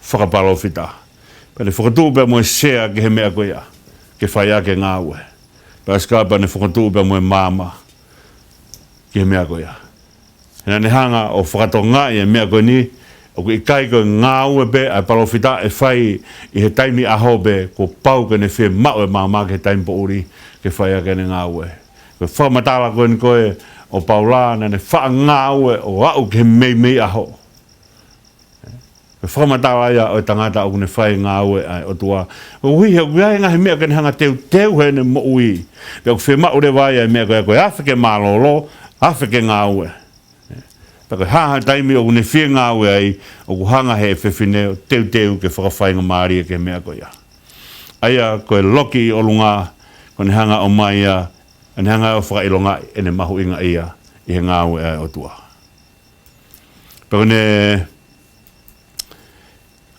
fakapalōfita. Pea ne fokotuʻu pea mo e sea ki he meʻa ko ia, ke fai ʻaki e ngāue. Pea ʻosi ko ia pea ne fokotuʻu pea mo e maama ki he meʻa ko ia. He naʻa ne hanga ʻo fakatokangaʻi e meʻa ko eni, ʻoku ʻikai ko e ngāue pē ʻa e palōfita ʻe fai ʻi he taimi ʻaho pē, kuo pau ke ne fiemaʻu e maama ki he taimi poʻuli ke fai ʻaki ʻene ngāue. Ko e fakamatala ko eni ko ē ʻo Paula, naʻa ne faʻa ngāue ʻo aʻu ki he meimei ʻaho. Ko e fakamatala ia ʻo e tangata ʻoku ne fai e ngāue ʻa e ʻOtua. Koeʻuhi he ʻoku ʻi ai e ngaahi meʻa ke ne hanga ʻo teuteu heʻene moʻui. Pea ʻoku fiemaʻu leva ia e meʻa ko ia, ko e afe ke mālōlō, afe ke ngāue. Pea ko e hā ha taimi ʻoku ne fie ngāue ai, ʻoku hanga he fefine ʻo teuteu ke fakafaingamālie ki he meʻa ko ia. ʻA ia ko e loki ʻi ʻolunga, ko ʻene hanga ʻo ʻomai ia, ʻene hanga ʻo fakaʻilongaʻi ʻene mahuʻingaʻia ʻi he ngāue ʻa e ʻOtua. Pea ko ʻene,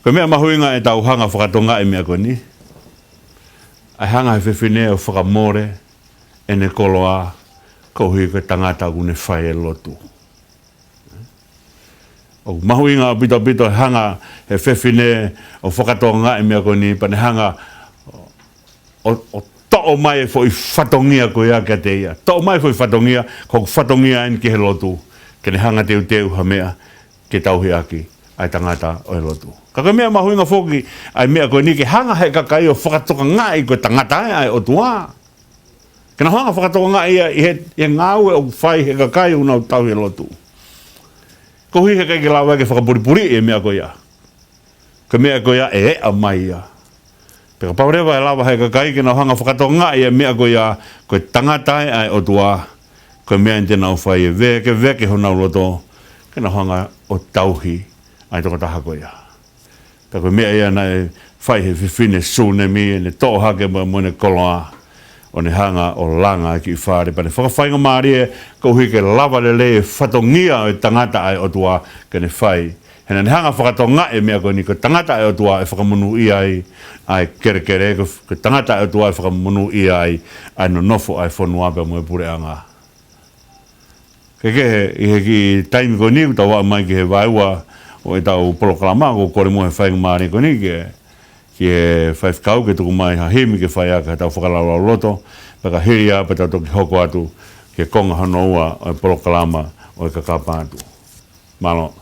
ko e meʻa mahuʻinga ʻetau hanga ʻo fakatokangaʻi e meʻa ko eni. ʻA e hanga he fefine ʻo fakamole ʻene koloa koeʻuhi ko e tangata ʻoku ne fai e lotu. ʻOku mahuʻinga ʻaupito ʻaupito e hanga he fefine ʻo fakatokangaʻi e meʻa ko eni, pea ne hanga ʻo, ʻo toʻo mai e foʻi fatongia ko ia kiate ia. Toʻo mai e foʻi fatongia, ko hoku fatongia eni ki he lotu. Ke ne hanga ʻo teuteu ha meʻa ke tauhi ʻaki ʻa e tangata ʻo e lotu. Ka ko e meʻa mahuʻinga foki ʻa e meʻa ko eni, ke hanga he kakai ʻo fakatokangaʻi ko e tangata ē ʻa e ʻOtua. Ke nau hanga ʻo fakatokangaʻi ia ʻi he, ʻi he ngāue ʻoku fai he kakai ʻoku nau tauhi e lotu. Koeʻuhi he ʻikai ke lava ke fakapulipuliʻi e meʻa ko ia. Ko e meʻa ko ia ʻe eʻa mai ia. Pea kapau leva ʻe lava he kakai ke nau hanga ʻo fakatokangaʻi e meʻa ko ia, ko e tangata ē ʻa e ʻOtua, ko e meʻa eni te nau fai, ʻe vēkeveke honau loto, ke nau hanga ʻo tauhi ʻa e tokotaha ko ia. Pea ko e meʻa ia naʻe fai he fefine Sūnemi, ʻene toʻo hake mo, mo ʻene koloa, ʻo ne hanga ʻo langa e kiʻi fale, pea ne fakafaingamālie koeʻuhi ke lava lelei e fatongia ʻo e tangata ʻa e ʻOtua ke ne fai. He naʻa ne hanga ʻo fakatokangaʻi e meʻa ko eni, ko e tangata ʻa e ʻOtua ʻe fakamonūʻia ai ʻa e kelekele, ko e, ko e tangata ʻa e ʻOtua ʻe fakamonūʻia ai ʻa e nonofo ʻa e fonua pea mo e puleʻanga. Kehekehe, ʻi he kiʻi taimi ko eni, kuo tau aʻu mai ki he vaeua ʻo ʻetau polokalama, ʻoku ou kole muʻa he faingamālie ko eni ki he, ki he faifekau ke tuku mai ha himi ke fai ʻaki haʻatau fakalaulauloto, pea ka hili ia pea tau toki hoko atu ki he konga hono ua ʻo e polokalama ʻo e Kakapa Atu. Mālō.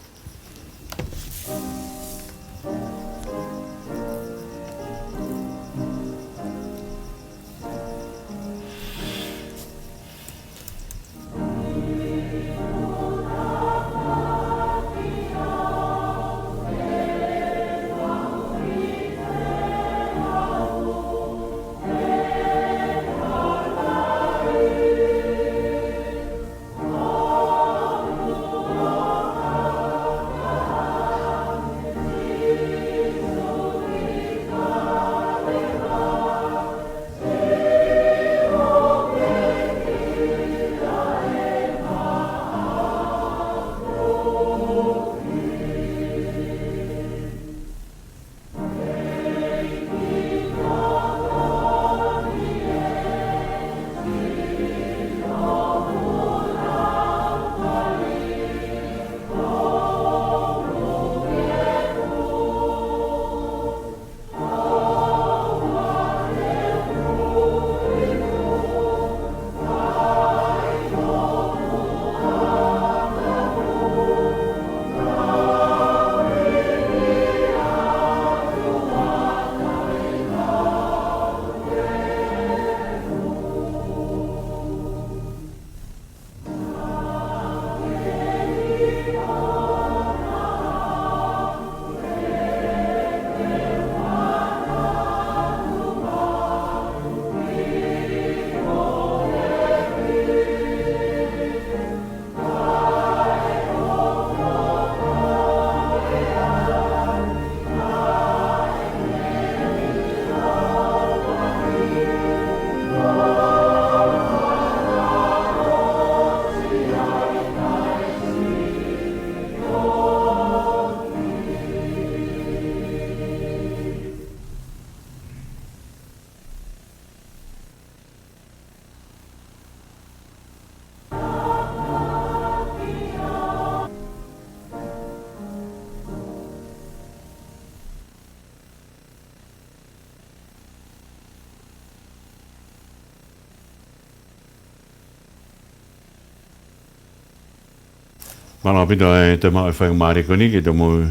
Mālō ʻaupito e toe maʻu e faingamālie ko eni ke tau mou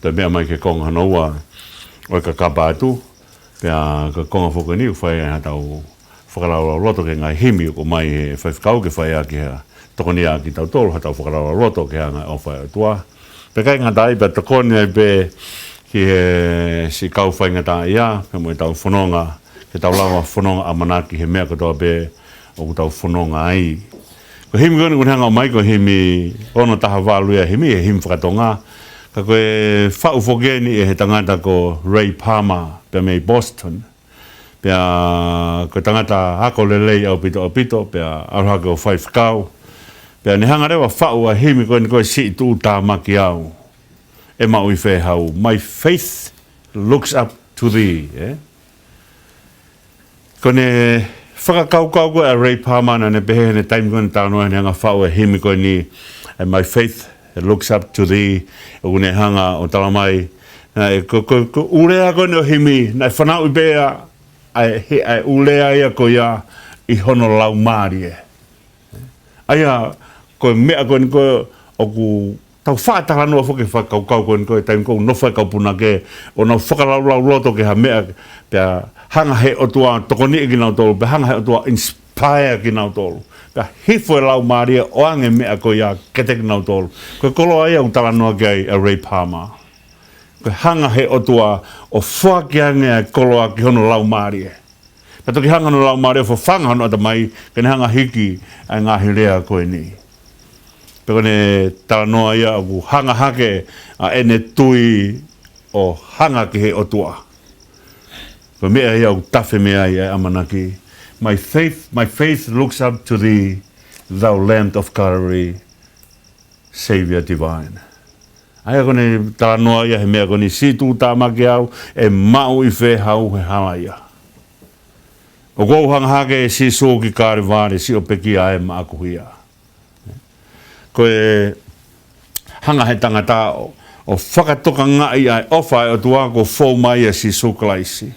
toe meʻa mai ki he konga hono ua ʻo e Kakapa Atu. Pea ko e konga foki eni ʻoku fai ai haʻatau fakalaulauloto ki he ngaahi himi ʻoku ʻomai he faifekau ke fai ʻaki ha tokoni ʻa kitautolu, haʻatau fakalaulauloto ki he anga e ʻofa ʻa e ʻOtua. Pea ʻikai ngata ai, pea tokoni ai pē ki he siʻi kau faingataʻaʻia, pea mo ʻetau fononga, ke tau lava fononga ʻamanaki he meʻa kotoa pē ʻoku tau fononga ai. Ko e himi ko eni ʻoku ne hanga ʻo ʻomai ko e himi ono taha valu ia e himi, he himi fakatonga. Ka ko e faʻu foki eni ʻe he tangata ko Ray Palmer, pea mei Boston. Pea ko e tangata ako lelei ʻaupito ʻaupito, pea ʻalu hake ʻo faifekau. Pea ne hanga leva ʻo faʻu ʻa e himi ko eni ko e Siʻi Tuʻutāmaki Au. ʻE Maʻu ʻi Fē Haʻu, My Faith Looks Up to Thee, ē? Ko ʻene fakakaukau ko ē ʻa Ray Palmer naʻa ne pehē heʻene taimi ko ē naʻa ne talanoa heʻene hanga ʻo faʻu e himi ko eni, ʻa e My Faith Looks Up to Thee, ʻoku ne hanga ʻo talamai, naʻe ko, ko, ko e ʻū lea ko eni ʻo e himi, naʻe fanauʻi pē ʻa e, he, ʻa e ʻū lea ia ko ia ʻi hono laumālie. ʻA ia, ko e meʻa ko eni ko ē ʻoku tau faʻa talanoa foki he fakakaukau ko eni ko ē taimi ko ē ʻoku nofo ai e kau punake, ʻo nau fakalaulauloto ki ha meʻa, pea hanga he ʻOtua ʻo tokoniʻi kinautolu, pea hanga he ʻOtua ʻo inspire kinautolu. Pea hifo e laumālie ʻo ʻoange e meʻa ko ia kiate kinautolu. Ko e koloa ia ʻoku talanoa ki ai ʻa Ray Palmer. Ko e hanga he ʻOtua ʻo foaki ange ʻa e koloa ki hono laumālie. Pea toki hanga hono laumālie ʻo fafanga hono ʻatamai, ke ne hanga ʻo hiki ʻa e ngaahi lea ko eni. Pea ko ʻene talanoa ia ʻoku hanga hake ʻa ʻene tui ʻo hanga ki he ʻOtua. Ko e meʻa ia ʻoku tafe mei ai ʻa e ʻamanaki. My faith, my faith looks up to thee, thou Lamb of Calvary, Savior divine. ʻA ia ko ʻene talanoa ia he meʻa ko eni, siʻi tuʻutāmaki au, ʻe maʻu ʻi fē hau he hala ia. ʻOku ou hanga hake ʻe Sīsū ki Kalevale, siʻo pekia ʻe maʻaku hia. Ko e hanga he tangata ʻo, ʻo fakatokangaʻi ʻa e ʻofa ʻa e ʻOtua kuo fou mai ʻia Sīsū Kalaisi.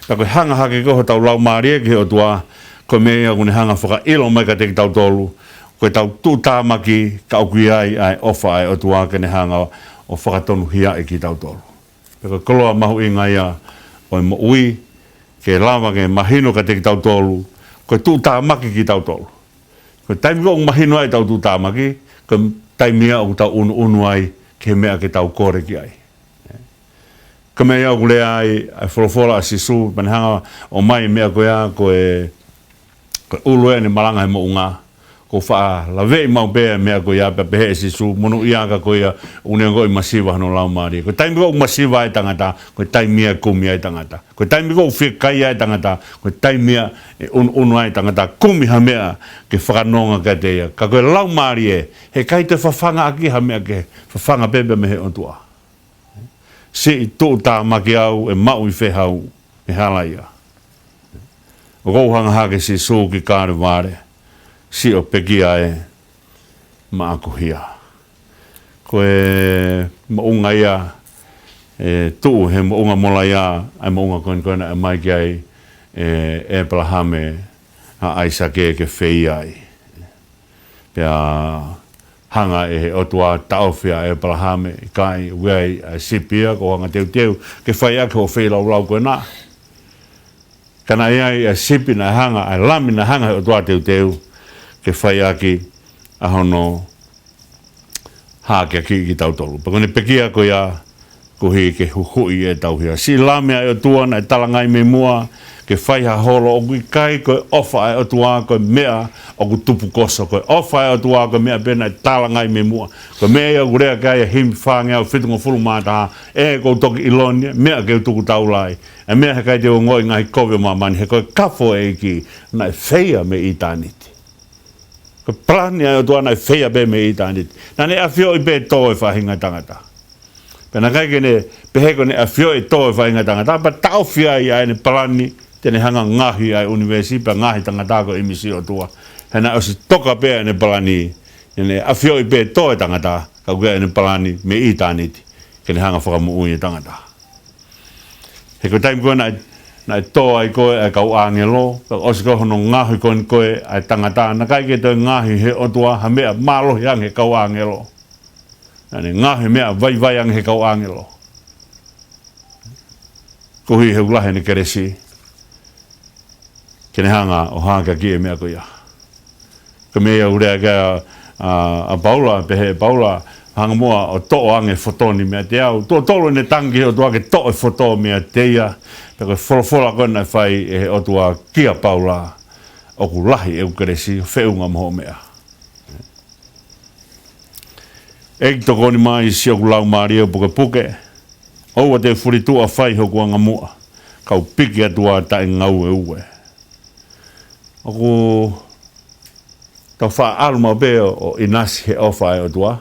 Pea ko e hanga hake ko ē hotau laumālie ki he ʻOtua, ko e meʻa ia ʻoku ne hanga fakaʻilo mai kiate kitautolu, ko ʻetau tuʻutāmaki ka ʻoku ʻi ai ʻa e ʻofa ʻa e ʻOtua ke ne hanga ʻo fakatonuhiaʻi kitautolu. Pea ko e koloa mahuʻinga ia ʻo e moʻui, ke lava ke mahino kiate kitautolu, ko e tuʻutāmaki kitautolu. Ko e taimi ko ē ʻoku mahino ai ʻetau tuʻutāmaki, ko e taimi ia ʻoku tau ʻunuʻunu ai ki he meʻa ke tau kole ki ai. Ko e meʻa ia ʻoku lea ai ʻa e folofola ʻa Sīsū, pea ne hanga ʻo ʻomai e meʻa ko ia, ko e, ko e ʻulu ʻene malanga he moʻunga, ʻoku faʻa laveʻi maʻu pē ʻa e meʻa ko ia pea pehē ʻe Sīsū, monūʻia ka ko ia ʻoku ne ongoʻi masiva hono laumālie. Ko e taimi ko ē ʻoku masiva ai e tangata, ko e taimi ia ʻe kumi ai e tangata. Ko e taimi ko ē ʻoku fiekaia ai e tangata, ko e taimi ia ʻe ʻunuʻunu ai e tangata, kumi ha meʻa ke fakanonga kiate ia. Ka ko e laumālie, heʻikai toe fafanga ʻaki ha meʻa kehe, fafanga pē pea mei he ʻOtua. Siʻi tuʻutāmaki au, ʻe maʻu ʻi fē hau he hala ia. ʻOku ou hanga hake ʻe Sīsū ki Kalevale, siʻo pekia ʻe maʻaku hia. Ko e moʻunga ia, ʻe tuʻu he moʻunga Molaia, ʻa e moʻunga ko eni ko ē naʻe ʻomai ki ai ʻe ʻĒpalahame ʻa ʻAisake ke feia ai. Pea hanga ʻe he ʻOtua ʻo taʻofi ʻa ʻĒpalahame, ʻikai, ʻoku ʻi ai ʻa e sipi ia ʻoku ou hanga ʻo teuteu ke fai ʻaki hoʻo feilaulau ko ena. Ka naʻe ʻi ai ʻa e sipi naʻe hanga, ʻa e lami naʻe hanga ʻe he ʻOtua ʻo teuteu ke fai ʻaki ʻa hono hākeakiʻi kitautolu. Pea ko ʻene pekia ko ia, koeʻuhi ke huhuʻi ʻetau hia. Siʻi Lami ʻa e ʻOtua naʻe talangai mei muʻa ke fai ha holo. ʻOku ʻikai ko e ʻofa ʻa e ʻOtua ko e meʻa ʻoku tupukoso. Ko e ʻofa ʻa e ʻOtua ko e meʻa pē naʻe talangai mei muʻa. Ko e meʻa ia ʻoku lea ki ai ʻa e himi fāngeau fitungofulu mā taha, ʻE ʻoku ou toki ʻilo ni, meʻa ke u tuku taula ai. ʻA e meʻa heʻikai te u ongoʻi ngaahi kovi ʻo māmani, he ko e kafo ʻo e ʻEiki naʻe feia mei ʻitāniti. Ko e palani ʻa e ʻOtua naʻe feia pē mei ʻitāniti. Naʻa ne ʻafioʻi pē ʻe tō e faʻahinga ʻo e tangata. Pea naʻe ʻikai ke ne pehē ko ʻene ʻafioʻi ʻe tō e faʻahinga ʻo e tangata, pea taʻofi ai ʻa ʻene palani, te ne hanga ʻo ngaohi ʻa e ʻunivēsi, pea ngaohi e tangata ko e ʻimisi ʻo e ʻOtua. He naʻe ʻosi toka pē ʻene palani, naʻa ne ʻafioʻi pē ʻe tō e tangata, ka ʻoku ʻi ai ʻene palani mei ʻitāniti, ke ne hanga ʻo fakamoʻui e tangata. He ko e taimi ko ē naʻe, naʻe tō ai ko ē ʻa e kau ʻāngelo, pea ʻosi ko ē hono ngaohi ko eni ko ē ʻa e tangata, naʻe ʻikai ke toe ngaohi ʻe he ʻOtua ha meʻa mālohi ange he kau ʻāngelo. Naʻa ne ngaohi e meʻa vaivai ange he kau ʻāngelo. Koeʻuhi he ʻoku lahi ʻene kelesi ke ne hanga ʻo hākeakiʻi e meʻa ko ia. Ko e meʻa ia ʻoku lea ki ai ʻa, ʻa, ʻa Paula, pehē ʻe Paula, hanga muʻa ʻo toʻo ange e foto ni meiate au. Tuʻo tolu ʻene tangi ki he ʻOtua ke toʻo e foto meiate ia. Pea ko e folofola ko ē naʻe fai ʻe he ʻOtua kia Paula, ʻOku lahi ʻeku kelesi, feʻunga mo hoʻo meʻa. ʻEiki, tokoni mai siʻoku laumālie ʻo pukepuke. ʻOua te u fulituʻa fai hoku angamuʻa, kau piki atu ʻo taʻengaue ue. ʻOku tau faʻa ʻalu maʻu pē ʻo, ʻo ʻinasi he ʻofa ʻa e ʻOtua,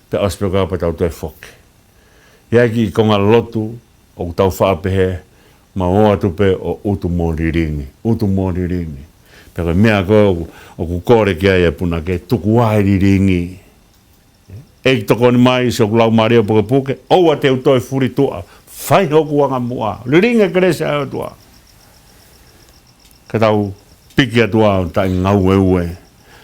pea ʻosi pē ko ia pea tau toe foki. ʻI ai e kiʻi konga lotu ʻoku tau faʻa pehē, mau ō atu pē ʻo utu mo lilingi, utu mo lilingi. Pea ko e meʻa ko ē ʻoku, ʻoku kole ki ai e punake, tuku ā e lilingi. ʻEiki, tokoni mai siʻoku laumālie ʻo pukepuke, ʻoua te u toe fulituʻa fai hoku angamuʻa. Lilingi e kelesi ʻa e ʻOtua, ka tau piki atu ʻo taʻengaue ue.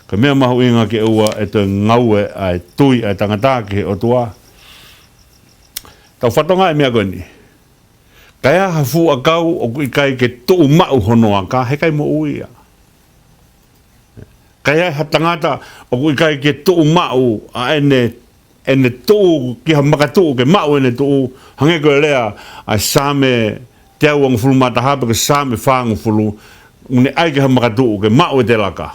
Ko e meʻa mahuʻinga ke ʻoua ʻe toe ngaue ʻa e tui ʻa e tangata ki he ʻOtua. Tau fakatokangaʻi e meʻa ko eni. Ka ʻi ai ha fuʻu ʻakau ʻoku ʻikai ke tuʻu maʻu hono aka, heʻikai moʻui ia. Ka ʻi ai ha tangata ʻoku ʻikai ke tuʻu maʻu ʻa ʻene, ʻene tuʻu ki ha makatuʻu ke maʻu ʻene tuʻu, hangē ko e lea ʻa e Saame teau hongofulu mā taha pe ko e Saame fāngofulu, ʻoku ne ʻai ki ha makatuʻu ke maʻu ʻete laka.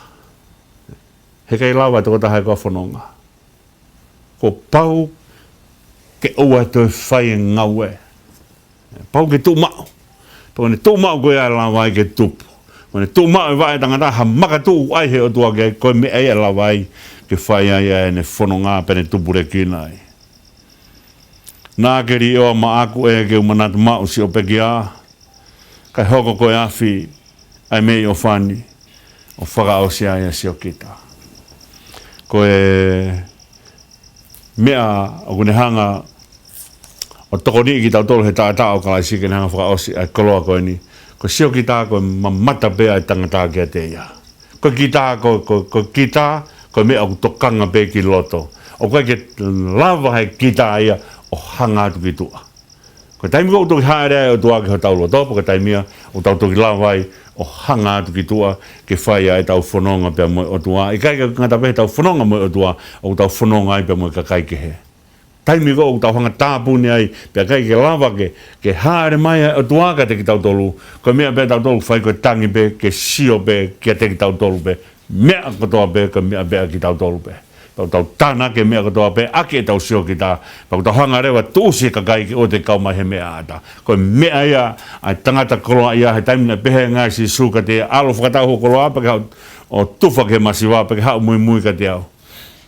Heʻikai lava e tokotaha ʻe ko ā fononga. Kuo pau ke ʻoua ʻe toe fai e ngaue. Pau ke tuʻu maʻu. Pea ko ʻene tuʻu maʻu ko ia ʻe lava ai ke tupu. Mo ne tuʻu maʻu e vaʻe ʻo e tangata, ha makatuʻu ʻai he ʻOtua ki ai, ko e meʻa ia ʻe lava ai ke fai ai ʻa ʻene fononga pea ne tupulekina ai. Naʻa ke liʻoa maʻaku ʻe ke u manatu maʻu siʻo pekia, kae hoko ko e afi ʻa e meʻi ʻofa ni ʻo fakaʻosi ai ʻa Siokita. Ko e meʻa ʻoku ne hanga ʻo tokoniʻi kitautolu he taʻataʻa ʻo Kalaisi ke ne hanga fakaʻosi ʻa e koloa ko eni. Ko Siokita ko e mamata pē ʻa e tangata kiate ia. Ko e kita, ko, ko, ko e kita, ko e meʻa ʻoku tokanga pē ki loto. ʻOku ʻikai ke lava he kita ia ʻo hanga atu ki tuʻa. Ko e taimi ko ē ʻoku toki hāʻele ai e ʻOtua ki hotau loto, pe ko e taimi ia ʻoku tau toki lava ai ʻo hanga atu ki tuʻa ke fai ai ʻetau fononga pea mo e ʻOtua. ʻIkai ke ngata pē heʻetau fononga mo e ʻOtua, ʻoku tau fononga ai pea mo e kakai kehe. Taimi ko ē ʻoku tau hanga tāpuni ai, pea ʻikai ke lava ke, ke hāʻele mai ʻa e ʻOtua kiate kitautolu, ko e meʻa pē ʻa tautolu ʻoku fai ko e tangi pē, ke sio pē kiate kitautolu pē, meʻa kotoa pē, ko e meʻa pē ʻa kitautolu pē. Tau, tau tānaki e meʻa kotoa pē ʻaki ʻetau Siokita, pea ʻoku tau hanga leva ʻo tuʻusi e kakai ke ʻoua te kau mai he meʻa ʻata. Ko e meʻa ia ʻa e tangata koloaʻia, he taimi naʻe pehē ange ai ʻe Sīsū kiate ia, ʻalu ʻo fakatau hoʻo koloa pea ke haʻu ʻo tufa ki he masiva pea ke haʻu ʻo muimui kiate au.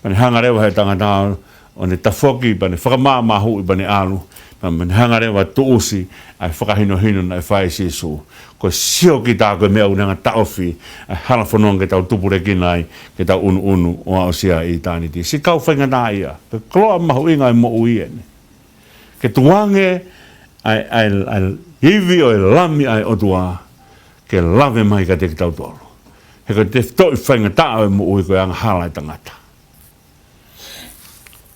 Pea ne hanga leva he tangata ʻo ne tafoki, pea ne fakamāmahuʻi, pea ne ʻalu, pea ne hanga leva ʻo tuʻusi ʻa e fakahinohino naʻe fai ʻe Sīsū. Ko e Siokita ko e meʻa ʻoku ne hanga ʻo taʻofi ʻa e hala fononga ke tau tupulekina ai, ke tau ʻunuʻunu ʻo aʻusia ʻitāniti. Siʻi kau faingataʻaʻia, ko e koloa mahuʻinga ʻo e moʻui eni. Ke tukuange ʻa e, ʻa e, ʻa e ivi ʻo e Lami ʻa e ʻOtua ke lave mai kiate kitautolu. He ko e tefitoʻi faingataʻa ʻo e moʻui ko e angahala ʻa e tangata.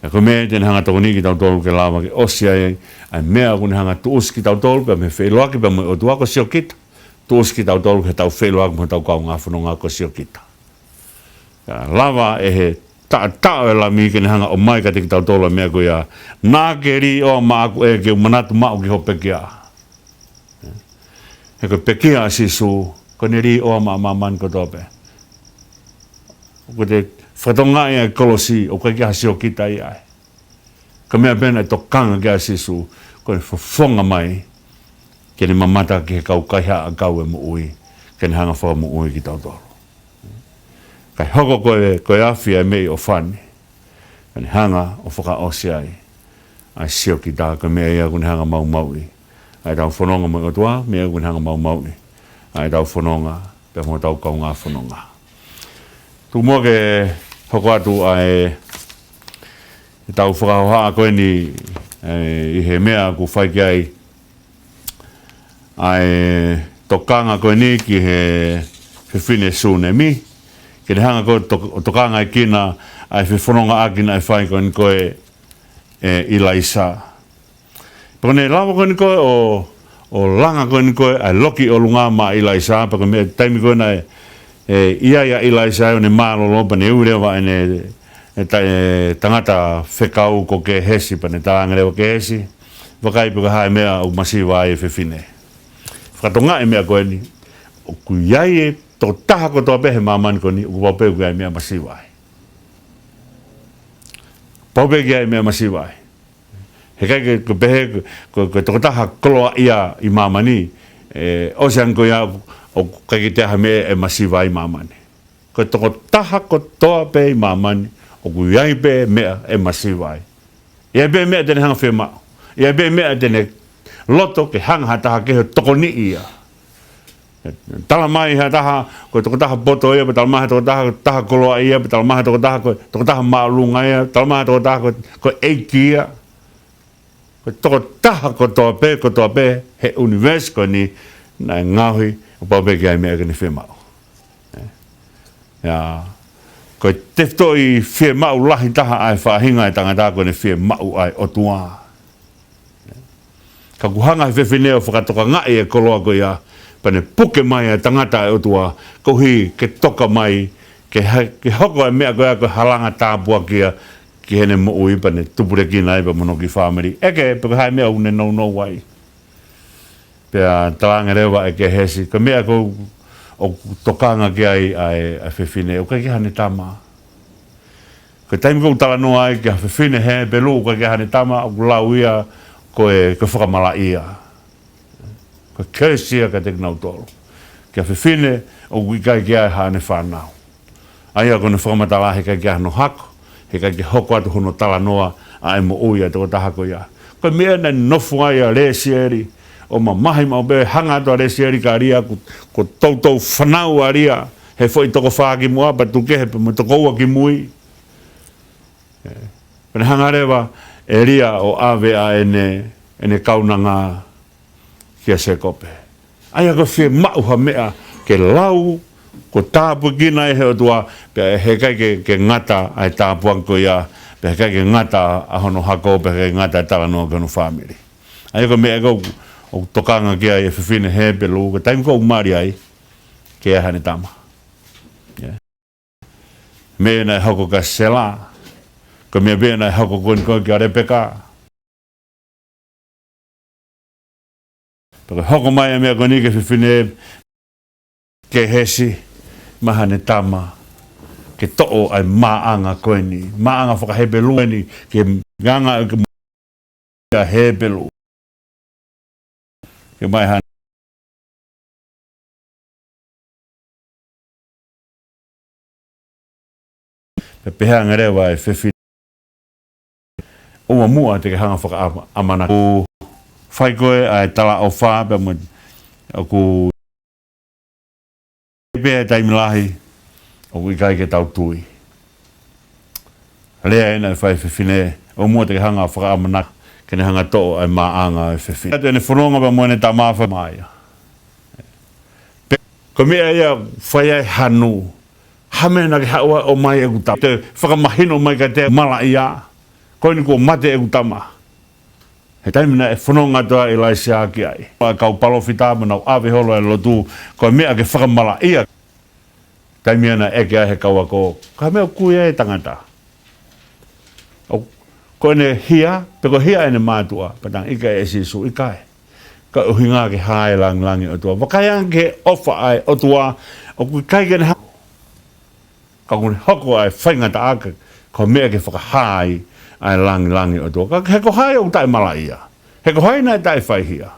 Pea ko e meʻa ia te ne hanga ʻo tokoniʻi kitautolu ke lava ke ʻosi ai ʻa e meʻa ʻoku ne hanga ʻo tuʻusi kitautolu pea mei he feʻiloaki pea mo e ʻOtua, ko Siokita. Tuʻusi kitautolu ki heʻetau feʻiloaki mo hotau kaungā fononga, ko Siokita. Ka lava ʻe he taʻataʻa ʻo e Lami ke ne hanga ʻo ʻomai kiate kitautolu ʻa e meʻa ko ia. Naʻa ke liʻoa maʻaku ʻe ke u manatu maʻu ki hoʻo pekia. He ko e pekia ʻa Sīsū, ko ʻene liʻoa maʻa māmani kotoa pē. ʻOku te fakatokangaʻi ʻa e kolosi, ʻoku ʻikai ke ʻi ai ha Siokita ia ai. Ko e meʻa pē naʻe tokanga ki ai ʻa Sīsū, ko ʻene fofonga mai ke ne mamata ki he kau kaihaʻa ʻakau ʻo e moʻui, ke ne hanga ʻo fakamoʻui kitautolu. Kae hoko ko e, ko e afi ʻa e meʻi ʻofa ni, ke ne hanga ʻo fakaʻosi ai ʻa e Siokita, ko e meʻa ia ʻoku ne hanga ʻo maumauʻi ʻa ʻetau fononga mo e ʻOtua, meʻa ia ʻoku ne hanga ʻo maumauʻi ʻa ʻetau fononga pea mo hotau kaungā fononga. Tuku muʻa ke hoko atu ʻa e, ʻetau fakahohaʻa ko eni, ē, ʻi he meʻa ʻoku fai ki ai ʻa e tokanga ko eni ki he fefine Sūnemi, ke ne hanga ko ē ʻo tok-, ʻo tokangaʻi kinaua ʻa e fefonongaʻaki naʻe fai ko eni ko ē ʻe ʻIlaisa. Pea ko ʻene lava ko eni ko ē ʻo, ʻo langa ko eni ko ē ʻa e loki ʻolunga maʻa ʻIlaisa, pea ko e meʻa taimi ko ē naʻe, ē, ʻi ai ʻa ʻIlaisa ʻo ne mālōlō pea ne ui leva ʻene, ʻe ta-, ʻe tangata fekau ko Kehesi, pea ne talaange leva, Kehesi, vakai pe ko e hā e meʻa ʻoku masiva ai e fefine. Fakatokangaʻi e meʻa ko eni, ʻoku ʻi ai e tokotaha kotoa pē he māmani ko eni, ʻoku pau pē ke ʻi ai e meʻa masiva ai. Pau pē ke ʻi ai e meʻa masiva ai. He ʻikai ke, ke pehē, ko, ko, ko e tokotaha koloaʻia ʻi māmani, ē, ʻosi ange ko ia ʻoku ʻikai ke toe ʻi ai ha meʻa ʻe masiva ai ʻi māmani. Ko e tokotaha kotoa pē ʻi māmani, ʻoku ʻi ai pē meʻa ʻe masiva ai. ʻI ai pē meʻa te ne hanga ʻo fiemaʻu. ʻI ai pē meʻa te ne loto ke hanga ha taha kehe ʻo tokoniʻi ia. Talamai ha taha ko e tokotaha poto ia, pe talamai ha tokotaha, taha koloaʻia, pe talamai ha tokotaha ko e tokotaha māʻolunga ia, talamai ha tokotaha ko e, ko e ʻeiki ia. Ko e tokotaha kotoa pē, kotoa pē he ʻunivēsi ko eni naʻe ngaohi, ʻoku pau pē ke ʻi ai e meʻa ke ne fiemaʻu. Ē. Ia, ko e tefitoʻi fiemaʻu lahi taha ʻa e faʻahinga ʻo e tangata ko ʻene fiemaʻu ʻa e ʻOtua. Ka kuo hanga ʻe he fefine ʻo fakatokangaʻi e koloa ko ia, pea ne puke mai ʻa e tangata ʻa e ʻOtua, koeʻuhi ke toka mai, ke ha-, ke hoko ʻa e meʻa ko ia ko e halanga tāpuaki ia ki heʻene moʻui pea ne tupulekina ai pea mo hono kiʻi fāmili. ʻEke, pe ko e hā e meʻa ʻoku ne nounou ai. Pea talaange leva ʻe Kehesi, ko e meʻa ko ē ʻoku tokanga ki ai ʻa e, ʻa e fefine, ʻoku ʻikai ke ʻi ai haʻane tama. Ko e taimi ko ē ʻoku talanoa ai ki ha fefine Hepelū ʻoku ʻikai ke ʻi ai haʻane tama, ʻoku lau ia ko e, ko e fakamalaʻia. Ko e kelesi ia kiate kinautolu. Ki he fefine, ʻoku ʻikai ke ʻi ai haʻane fānau. ʻA ia ko ʻene fakamatala he ʻikai ke ʻi ai hano hako, he ʻikai ke hoko atu hono talanoa ʻa e moʻui ʻa e tokotaha ko ia. Ko e meʻa naʻe nofo ai ʻa Lesieli, ʻo mamahi maʻu pē, hanga atu ʻa Lesieli kia Lia, ko, ko e toutou fānau ʻa Lia, he foʻi toko fā kimuʻa, pea tuku kehe pē mo e toko ua kimui. ʻE, pea ne hanga leva ʻe Lia ʻo ʻave ʻa ʻene, ʻene kaunanga kia Sēkope. ʻA ia ko e fiemaʻu ha meʻa ke lau, ko e tāpuekina ʻe he ʻOtua, pea he ʻikai ke, ke ngata ʻa e tāpuaki ko ia, pea he ʻikai ke ngata ʻa hono hako, pea he ʻikai ngata ʻa e talanoa ki hono fāmili. ʻA ia ko e meʻa ʻoku, ʻoku tokanga ki ai e fefine Hepelū, ko e taimi ko ē ʻoku mali ai, ke ʻi ai haʻane tama. ʻIo. Meʻa naʻe hoko kia Sela, ko e meʻa pē naʻe hoko ko eni ko ē kia Lepeka. Pea ko e hoko mai ʻa e meʻa ko eni ki he fefine Kehesi, maʻa haʻane tama, ke toʻo ʻa e māʻanga ko eni, māʻanga faka-Hepelū eni, ke nganga ke ʻa Hepelū. Ke mai han-, pea pehē ange leva e fefine, ʻoua muʻa te ke hanga fakaʻamanaki. ʻOku fai ko ē ʻa e talaʻofa pea mo, ʻoku pea taimi lahi, ʻoku ʻikai ke tau tui. Lea ena ʻe fai fefine, ʻoua muʻa te ke hanga fakaʻamanaki, ke ne hanga toʻo ʻa e māʻanga ʻo e fefine. ʻA ia ʻene fononga pea mo ʻene tama fai mai ia. Pea, ko e meʻa ia fai ai hanu, ha meʻa naʻa ke haʻu ai ʻo ʻomai ʻeku tama. Te fakamahino mai kiate au malaʻia, ko eni kuo mate ʻeku tama. He taimi naʻe fononga atu ai ʻa ʻIlaisiā ki ai. ʻA e kau palōfita mo nau ʻave holo e lotu, ko e meʻa ke fakamalaʻia. Taimi ia naʻe ʻeke ai he kau ako, ko e hā e meʻa ʻoku ui ai e tangata? ʻO, ko ʻene hia, pe ko e hia ʻene mātuʻa, pea talaange ʻe Sīsū ʻikai. Ka ʻuhinga ke hā e langilangi ʻo e ʻOtua. Vakai ange ki he ʻofa ʻa e ʻOtua, ʻoku ʻikai ke ne ha-, ka ʻoku ne hoko ʻa e faingataʻa ke, ko e meʻa ke fakahā ai ʻa e langilangi ʻo e ʻOtua. Ka he ko hai ʻoku taʻemalaʻia? He ko hai naʻe taʻefaihia?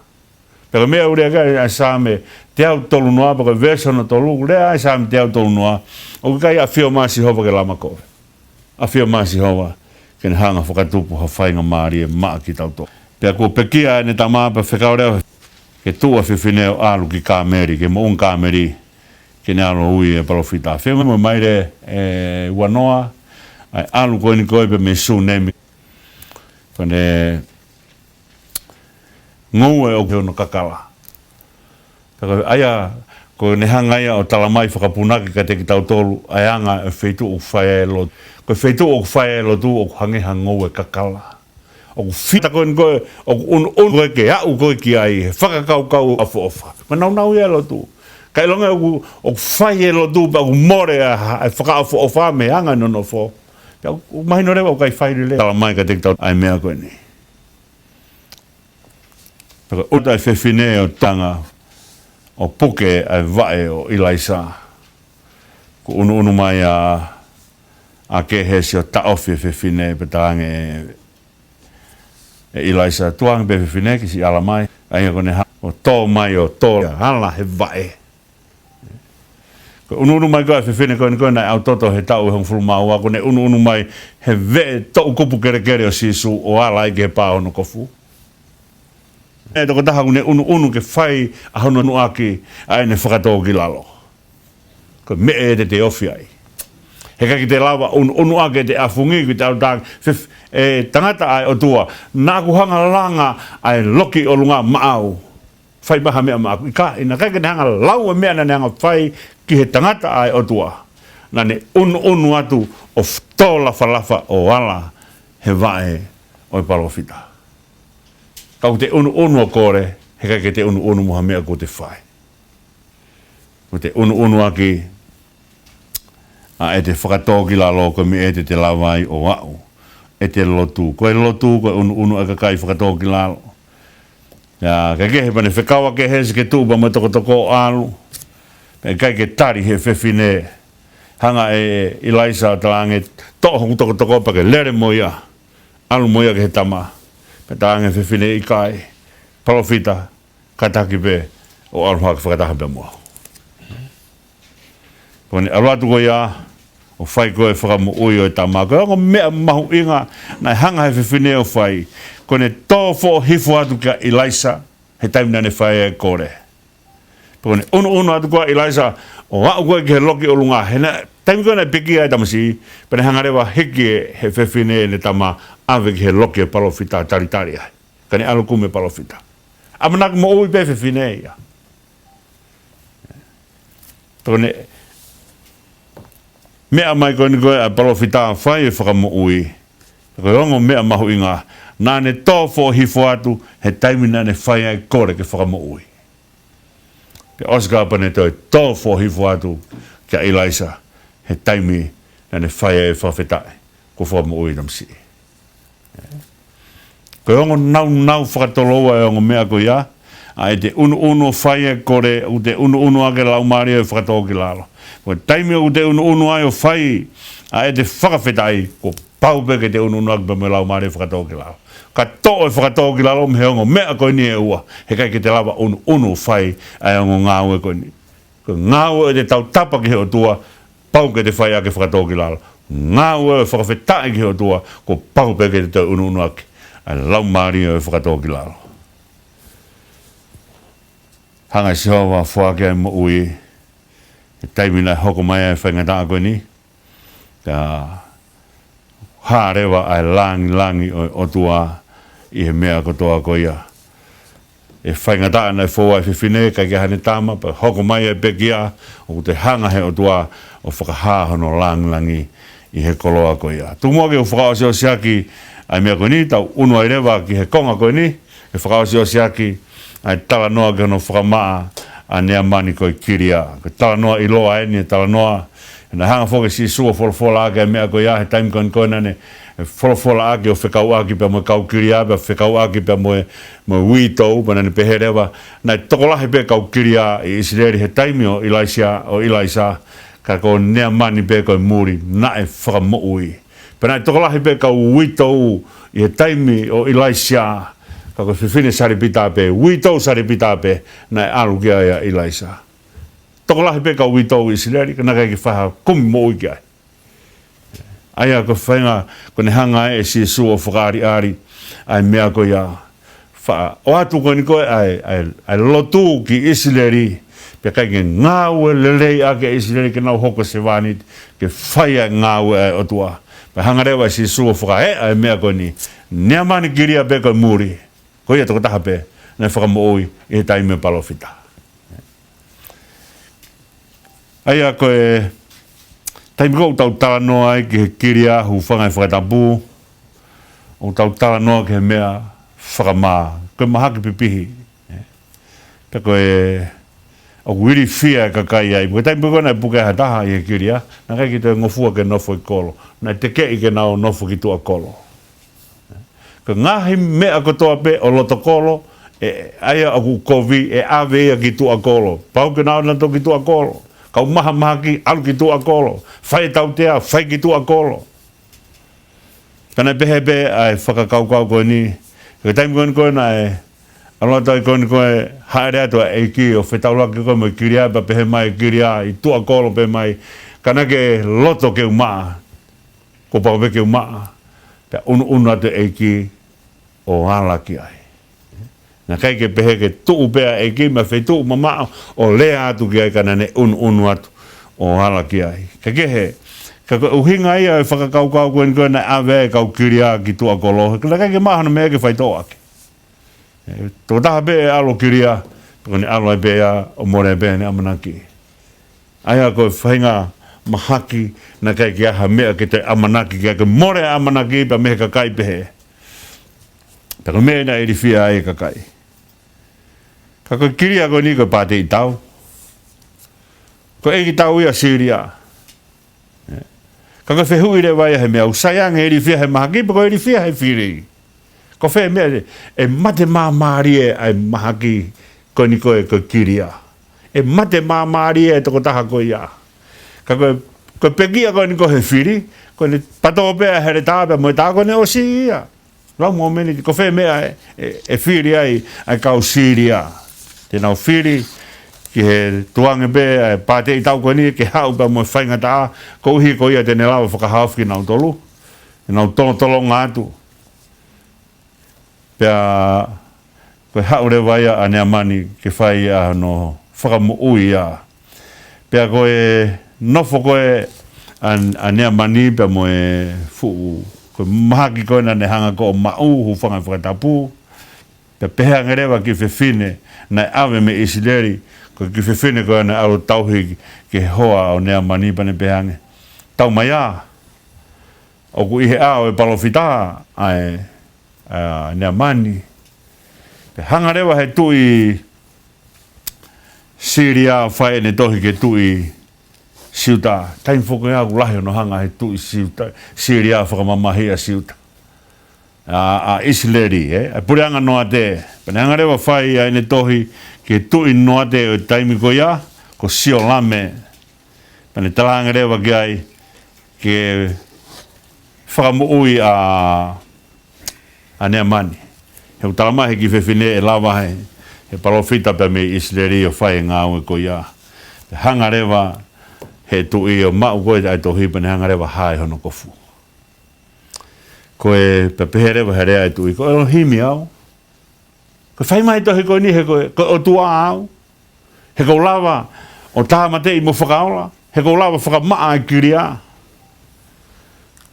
Pea ko e meʻa ʻoku lea ki ai ʻa e Saame teau tolu noa, pea ko e veesi hono tolu, lea ʻa e Saame teau tolu noa, ʻoku ʻikai ʻafio mai ʻa Sihova ke lama kovi. ʻAfio mai ʻa Sihova, ke ne hanga fakatupu ha faingamālie maʻa kitautolu. Pea kuo pekia ʻene tama pea fekau leva ke tuʻu ʻa e fefine ʻo ʻalu ki Kāmeli, ki he moʻunga Kāmeli, ke ne ʻalu ʻo ui e palōfita. Fema mo mai le, e, ua noa, ʻa e ʻalu ko eni ko ē pea mei Sunemi. Ko ʻene ngoue ʻoku ʻi hono kakala. Pea ko e ʻai ia, ko ʻene hanga ia ʻo talamai fakapunaki kiate kitautolu, ʻa e anga e feituʻu ʻoku fai ai e lotu. Ko e feituʻu ʻoku fai ai e lotu, ʻoku hangē ha ngoue kakala. ʻOku fita ko eni ko ē, ʻoku ʻunuʻunu ko ē ke aʻu ko ē ki ai, he fakakaukau ʻofoʻofa. Ko e nāunau ia e lotu. Ka ʻilonga ʻoku, ʻoku fai e lotu, pea ʻoku mole ʻa, ʻa e fakaʻofoʻofa mei he anga e nonofo. Pea ʻoku, ʻoku mahino leva ʻoku ʻikai fai lelei. Talamai kiate kitautolu ʻa e meʻa ko eni. Pea ko e ʻuta e fefine ʻo tanga ʻo puke ʻa e vaʻe ʻo ʻIlaisa. Kuo ʻunuʻunu mai ʻa, ʻa Kehesi ʻo taʻofi e fefine pea talaange ʻe, ʻe ʻIlaisa, tukuange pē fefine ke siʻi ala mai, ʻa ia ko ʻene hā, ʻo tō mai ʻo tō ala he vaʻe. Ko e ʻunuʻunu mai ko ē ʻa e fefine ko eni ko ē naʻe ʻau toto he taʻu ʻe hongofulu mā ua, ko ʻene ʻunuʻunu mai he veʻe toʻukupu kelekele ʻo Sīsū ʻo ala ai ki he pā hono kofu. ʻE tokotaha ʻoku ne ʻunuʻunu ke fai ʻa hono ʻunuʻaki ʻa ʻene fakatōkilalo. Ko e meʻa ʻe te te ofi ai. He ʻikai ke te lava ʻunuʻunu ʻaki ʻete ʻafungi, ke te ʻalu ʻo talaange, fef-, e tangata ʻa e ʻOtua, naʻa ku hanga langa ʻa e loki ʻolunga maʻau. Fai mai ha meʻa maʻaku, ʻikai, naʻe ʻikai ke ne hanga lau e meʻa naʻa ne hanga fai ki he tangata ʻa e ʻOtua. Naʻa ne ʻunuʻunu atu ʻo f-, tō lafalafa ʻo ala he vaʻe ʻo e palōfita. Ka ʻoku te ʻunuʻunu ʻo kole, he ʻikai ke te ʻunuʻunu mo ha meʻa kuo te fai. Ko ʻete ʻunuʻunu ʻaki ʻa ʻete fakatōkilalo ko e meʻa ʻe te te lava ai ʻo aʻu ʻete lotu. Ko e lotu, ko e ʻunuʻunu ʻa e kakai fakatōkilalo. ʻIa, ke kehe pea ne fekau ʻa Kehesi ke tuʻu pea mo e tokotoko ʻo ʻalu. Pea ʻikai ke tali he fefine, hanga ʻe ʻIlaisa ʻo talaange, toʻo hoku tokotoko pea ke lele mo ia. ʻAlu mo ia ki he tama. Pea talaange fefine ʻikai. Palōfita, kātaki pē ʻo ʻalu hake fakataha pē mo au. Ko ʻene ʻalu atu ko ia ʻo fai ko ē e fakamoʻui ʻo e tama, ko e ongo meʻa mahuʻinga naʻe hanga he fefine ʻo fai, ko ʻene tō foʻohifo atu kia ʻIlaisa he taimi naʻa ne fai ai e kole. Pea ko ʻene ʻunuʻunu atu ko ē ʻa ʻIlaisa ʻo aʻu ko ē ki he loki ʻolunga, he naʻe, taimi ko ē naʻe pekia ai e tamasiʻi, pea ne hanga leva ʻo hiki ʻe he fefine ʻene tama ʻo ʻave ki he loki ʻo e palōfita ʻo talitali ai. Ka ne ʻalu ʻo kumi e palōfita. ʻAmanaki moʻui pē e fefine ia. Pea ko ʻene meʻa mai ko eni ko ē ʻa e palōfita ʻo fai e fakamoʻui, ko e ongo meʻa mahuʻinga, naʻa ne tō foʻohifo atu he taimi naʻa ne fai ai e kole ke fakamoʻui. Pea ʻosi ko ia pea ne toe tō foʻohifo atu kia ʻIlaisa he taimi naʻa ne fai ai e fakafetaʻi kuo fakamoʻui e tamasiʻi. Ko e ongo naunau fakatoloua e ongo meʻa ko ia, ʻa ʻete ʻunuʻunu ʻo fai e kole, ʻoku te ʻunuʻunu ʻaki e laumālie ʻo e fakatōkilalo. Ko e taimi ʻoku te ʻunuʻunu ai ʻo fai ʻa ʻete fakafetaʻi, kuo pau pē ke te ʻunuʻunu ʻaki pea mo e laumālie ʻo e fakatōkilalo. Ka toʻo e fakatōkilalo mei he ongo meʻa ko eni ʻe ua, he ʻikai ke te lava ʻunuʻunu ʻo fai ʻa e ongo ngāue ko eni. Ko e ngāue ʻo ʻete tautapa ki he ʻOtua, pau ke te fai ʻaki e fakatōkilalo. Ngāue ʻo e fakafetaʻi ki he ʻOtua, kuo pau pē ke te toe ʻunuʻunu ʻaki ʻa e laumālie ʻo e fakatōkilalo. Hanga ʻe Sihova ʻo foaki ʻa e moʻui he taimi naʻe hoko mai ai e faingataʻa ko eni. Ka hā leva ʻa e langilangi ʻo e ʻOtua ʻi he meʻa kotoa ko ia. ʻE faingataʻa naʻe fou ai e fefine, ʻikai ke ʻi ai haʻane tama, pea hoko mai e pekia, ʻoku toe hanga he ʻOtua ʻo fakahā hono langilangi ʻi he koloa ko ia. Tuku muʻa ke u fakaʻosiʻosiʻaki ʻa e meʻa ko eni, tau ʻunu ai leva ki he konga ko eni, ke fakaʻosiʻosiʻaki ʻa e talanoa ki hono fakamaʻa ʻa Neamani ko e kilia. Ko e talanoa ʻiloa eni e talanoa, naʻe hanga foki ʻe Sīsū ʻo folofola ʻaki e meʻa ko ia he taimi ko eni ko ē naʻa ne folofola ʻaki ʻo fekauʻaki pea mo e kau kilia, pea fekauʻaki pea mo e, mo e uitou, pea naʻa ne pehē leva, naʻe tokolahi pē kau kilia ʻi ʻIsileli he taimi ʻo ʻIlaisa, ʻo ʻIlaisa, ka ko Neamani pē ko e muli naʻe fakamoʻui. Pea naʻe tokolahi pē kau uitou ʻi he taimi ʻo ʻIlaisa, ka ko e fefine Salepita pē, uitou Salepita pē, naʻe ʻalu ki ai ʻa ʻIlaisa. Tokolahi pē kau uitou ʻi ʻIsileli, ka naʻe ʻikai ke fai ha kumi moʻui ki ai. ʻA ia ko e faʻahinga, ko ʻene hanga ʻe Sīsū ʻo fakaʻaliʻali ʻa e meʻa ko ia. Faʻa ʻoatu ko eni ko ē ʻa e, ʻa e, ʻa e lotu ki ʻIsileli, pea ʻikai ke ngāue lelei ʻaki ʻe ʻIsileli ke nau hoko ko e sevāniti, ke fai ʻa e ngāue ʻa e ʻOtua. Pea hanga leva ʻe Sīsū ʻo fakaeʻa e meʻa ko eni. Neamani kilia pē ko e muli. Ko ia tokotaha pē naʻe fakamoʻui ʻi he taimi ʻo e palōfita. ʻA ia ko e taimi ko ē ʻoku tau talanoa ai ki he kilia, hūfanga he fakatapu, ʻoku tau talanoa ki he meʻa fakamā, ko e mahaki pipihi. Pea ko e ʻoku ilifia e kakai ai. Ko e taimi ko ē naʻe puke ai ha taha ʻi he kilia, naʻe ʻikai ke toe ngofua ke nofo ʻi kolo. Naʻe tekeʻi ke nau nofo ki tuʻa kolo. Ko e ngaahi meʻa kotoa pē ʻo loto kolo, ʻe, ʻa ia ʻoku kovi, ʻe ʻave ia ki tuʻa kolo. Pau ke nau ō nautolu ki tuʻa kolo. Kau mahamahaki, ʻalu ki tuʻa kolo. Fai e tautea, fai ki tuʻa kolo. Ka naʻe pehē pē ʻa e fakakaukau ko eni, ko e taimi ko eni ko ē naʻe ʻalu atu ai ko eni ko ē, hāʻele atu ʻa e ʻEiki ʻo fetaulaki ko ē mo e kilia, pea pehē mai e kilia ʻi tuʻa kolo pē mai, ka naʻa ke loto ke u maʻa, kuo pau pē ke u maʻa, pea ʻunuʻunu atu e ʻEiki ʻo ala ki ai. Naʻe ʻikai ke pehē ke tuʻu pē ʻa e ʻEiki mei ha feituʻu mamaʻo ʻo lea atu ki ai, ka naʻa ne ʻunuʻunu atu ʻo ala ki ai. Ka kehe, ka ko e ʻuhinga ia e fakakaukau ko eni ko ē naʻe ʻave ai e kau kilia ki tuʻa kolo, ka naʻe ʻikai ke maʻu hano meʻa ke faitoʻo ʻaki. ʻE, tokotaha pē ʻe ʻalu ʻo kilia, pea ko ʻene ʻalu ai pē ia ʻo mole ai pē ʻene ʻamanaki. ʻA ia ko e faʻahinga mahaki naʻe ʻikai ke ʻi ai ha meʻa ke te ʻamanaki ki ai, ke mole ʻa e ʻamanaki pea mei he kakai pehē. Pea ko e meʻa naʻe ilifia ai e kakai. Ka ko e kilia ko eni ko e pāteʻi tau. Ko e ʻeikitau ia ʻo Sīlia. Ka ko e fehuʻi leva ia he meʻa, ʻoku sai ange e ilifia he mahaki pe ko e ilifia he fili. Ko fē meʻa ʻe, ʻe mate māmālie ai e mahaki ko eni ko ē ko e kilia. ʻE mate māmālie e tokotaha ko ia. Ka ko e, ko e pekia ko eni ko ē he fili, ko ʻene patō pē ʻa e heletā pea mo e tā ko ʻene ʻosi ia. Lau mōmeniti, ko fē meʻa ʻe, ʻe, ʻe fili ai ʻa e kau Sīlia. Te nau fili, ki he tuange pē ʻa e pāteʻi tau ko eni ke haʻu pea mo e faingataʻa, koeʻuhi ko ia te ne lava fakahaofi kinautolu, ke nau tolotolonga atu. Pea ko e haʻu leva ia ʻa Neamani ke fai ʻa hono fakamoʻui ia. Pea ko e nofo ko ē ʻa, ʻa Neamani pea mo e fuʻu, ko e mahaki ko ē naʻa ne hanga ko ē ʻo maʻu, hūfanga he fakatapu. Pea pehē ange leva ki he fefine naʻe ʻave mei ʻIsileli, ko e kiʻi fefine ko ē naʻe ʻalu ʻo tauhi ki he hoa ʻo Neamani pea ne pehē ange, "Tau mai ā, ʻoku ʻi he ʻao ʻo e palōfita ʻa e, ʻa Neamani." Pea hanga leva he tuʻi Sīlia ʻo fai ʻene tohi ki he tuʻi Siuta. Taimi foki ia ʻoku lahi hono hanga he tuʻi Siuta, Sīlia ʻo fakamamahiʻi ʻa Siuta, ʻa, ʻa ʻIsileli, ē, ʻa e puleʻanga Noate. Pea ne hanga leva ʻo fai ʻa ʻene tohi ki he tuʻi Noate ʻo e taimi ko ia, ko Siolame. Pea ne talaange leva ki ai ke fakamoʻui ʻa, ʻa Neamani. He ʻoku talamai he kiʻi fefine ʻe lava he, he palōfita pea mei ʻIsileli ʻo fai e ngāue ko ia. Pea hanga leva he tuʻi ʻo maʻu ko ē ʻa e tohi pea ne hanga leva ʻo hā ʻi hono kofu. Ko e, pea pehē leva he lea ʻa e tuʻi, "Ko ʻElohimi au. Ko e fai mai tohi ko eni he ko e, ko e ʻOtua au. He ʻoku ou lava ʻo tāmateʻi mo fakaola. He ʻoku ou lava ʻo fakamaʻa ʻa e kilia."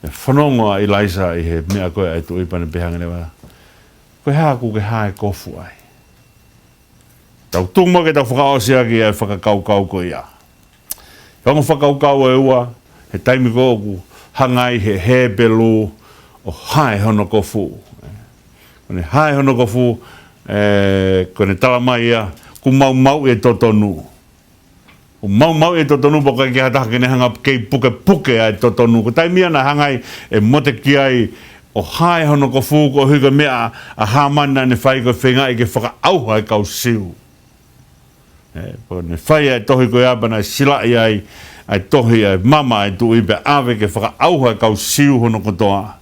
Pea fanongo ʻa ʻIlaisa ʻi he meʻa ko ē ʻa e tuʻi pea ne pehē ange leva, "Ko e hā ʻoku ke hā e kofu ai?" Tau tuku muʻa ke tau fakaʻosi ʻaki ʻa e fakakaukau ko ia. Ko e ongo fakakaukau ʻe ua, he taimi ko ē ʻoku hanga ai he Hepelū ʻo hā ʻi hono kofu. Ko ʻene hā ʻi hono kofu, ē, ko ʻene talamai ia, "Kuo maumauʻi e totonu. Kuo maumauʻi e totonu, pea ʻoku ʻikai ke ʻi ai ha taha ke ne hanga ʻo kei pukepuke ʻa e totonu." Ko e taimi ia naʻe hanga ai ʻe Motekiai ʻo hā ʻi hono kofu, koeʻuhi ko e meʻa ʻa Hāmani naʻa ne fai ko e feingaʻi ke fakaʻauha e kau Siu. Ē, pea ne fai ʻa e tohi ko ia pea naʻe silaʻi ai ʻa e tohi ʻa e mama ʻa e tuʻi pea ʻave ke fakaʻauha e kau Siu hono kotoa.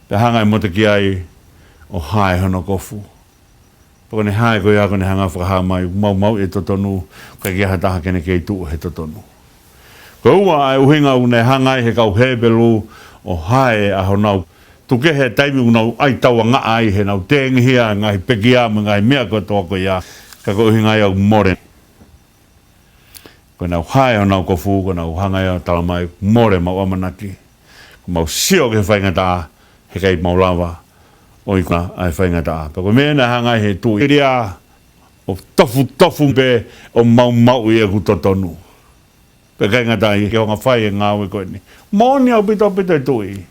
Pea hanga ʻe Motekiai ʻo hā ʻi hono kofu. Pea ko ʻene hā ko ia ko ʻene hanga ʻo fakahā mai, "Kuo maumauʻi e totonu, ʻoku ʻikai ke ʻi ai ha taha ke ne kei tuʻu he totonu." Ko e ua ʻa e ʻuhinga ʻoku ne hanga ai he kau Hepelū ʻo hā ʻa honau tukukehe he taimi ʻoku nau ʻai tauangaʻa ai heʻenau tengihia e ngaahi pekia mo e ngaahi meʻa kotoa ko ia, ka ko e ʻuhinga ia ʻoku mole. Ko ʻenau hā ʻi honau kofu, ko ʻenau hanga ia ʻo talamai, "Mole ʻemau ʻamanaki. Kuo mau sio ki he faingataʻa, he ʻikai mau lava ʻo ikuna ʻa e faingataʻa." Pea ko e meʻa naʻe hanga ai he tuʻi Sīlia ʻo tofutofu pē ʻo maumauʻi ʻeku totonu. Pea ʻikai ngata ai, ke hanga ʻo fai e ngāue ko eni. Moʻoni ʻaupito ʻaupito e tuʻi.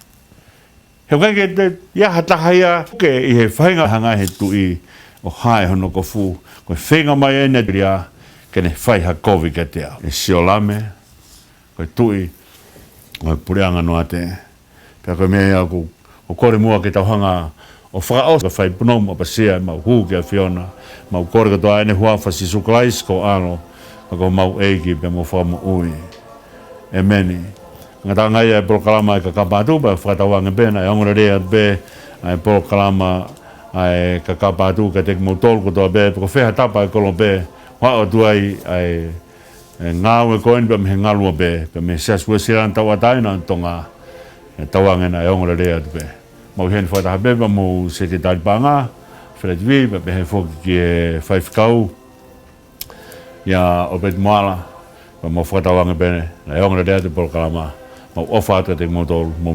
He ʻoku ʻikai ke toe ʻi ai ha taha ia ke ʻi he faʻahinga hanga he tuʻi ʻo hā ʻi hono kofu, ko e feinga mai eni ʻa Sīlia ke ne fai ha kovi kiate au. ʻE Siolame, ko e tuʻi ʻo e puleʻanga Noate. Pea ko e meʻa ia ʻoku, ʻoku kole muʻa ke tau hanga ʻo fakaʻosi, ka fai punou mo ʻapasia ʻemau hū kia ʻAfiona. Mau kole kotoa ʻi he huafa ʻo Sīsū Kalaisi ko ho ʻAlo, ko homau ʻEiki pea mo e Fakamoʻui. ʻĒmeni. Ngataʻanga ia e polokalama ʻa e Kakapa Atu, pea fakatauange pē naʻe ongo lelei atu pē ʻa e polokalama ʻa e Kakapa Atu kiate kimoutolu kotoa pē, pe ko fē ha tapa ʻo e kolope ʻoku ʻoatu ai ʻa e, e ngāue ko eni pea mei he ngaluope, pea mei he Siasi Uēsiliana Tauʻatāina ʻo Tonga, ʻe tauange naʻe ongo lelei atu pē. Mau ʻi heni fakataha pē pea mo e Sekelitali Paʻanga, Feleti Vī, pea pehē foki ki he faifekau, ia ʻOpeti Moala, pea mau fakatauange pē naʻe ongo lelei atu e polokalama, mau ʻofa atu kiate kimoutolu, mo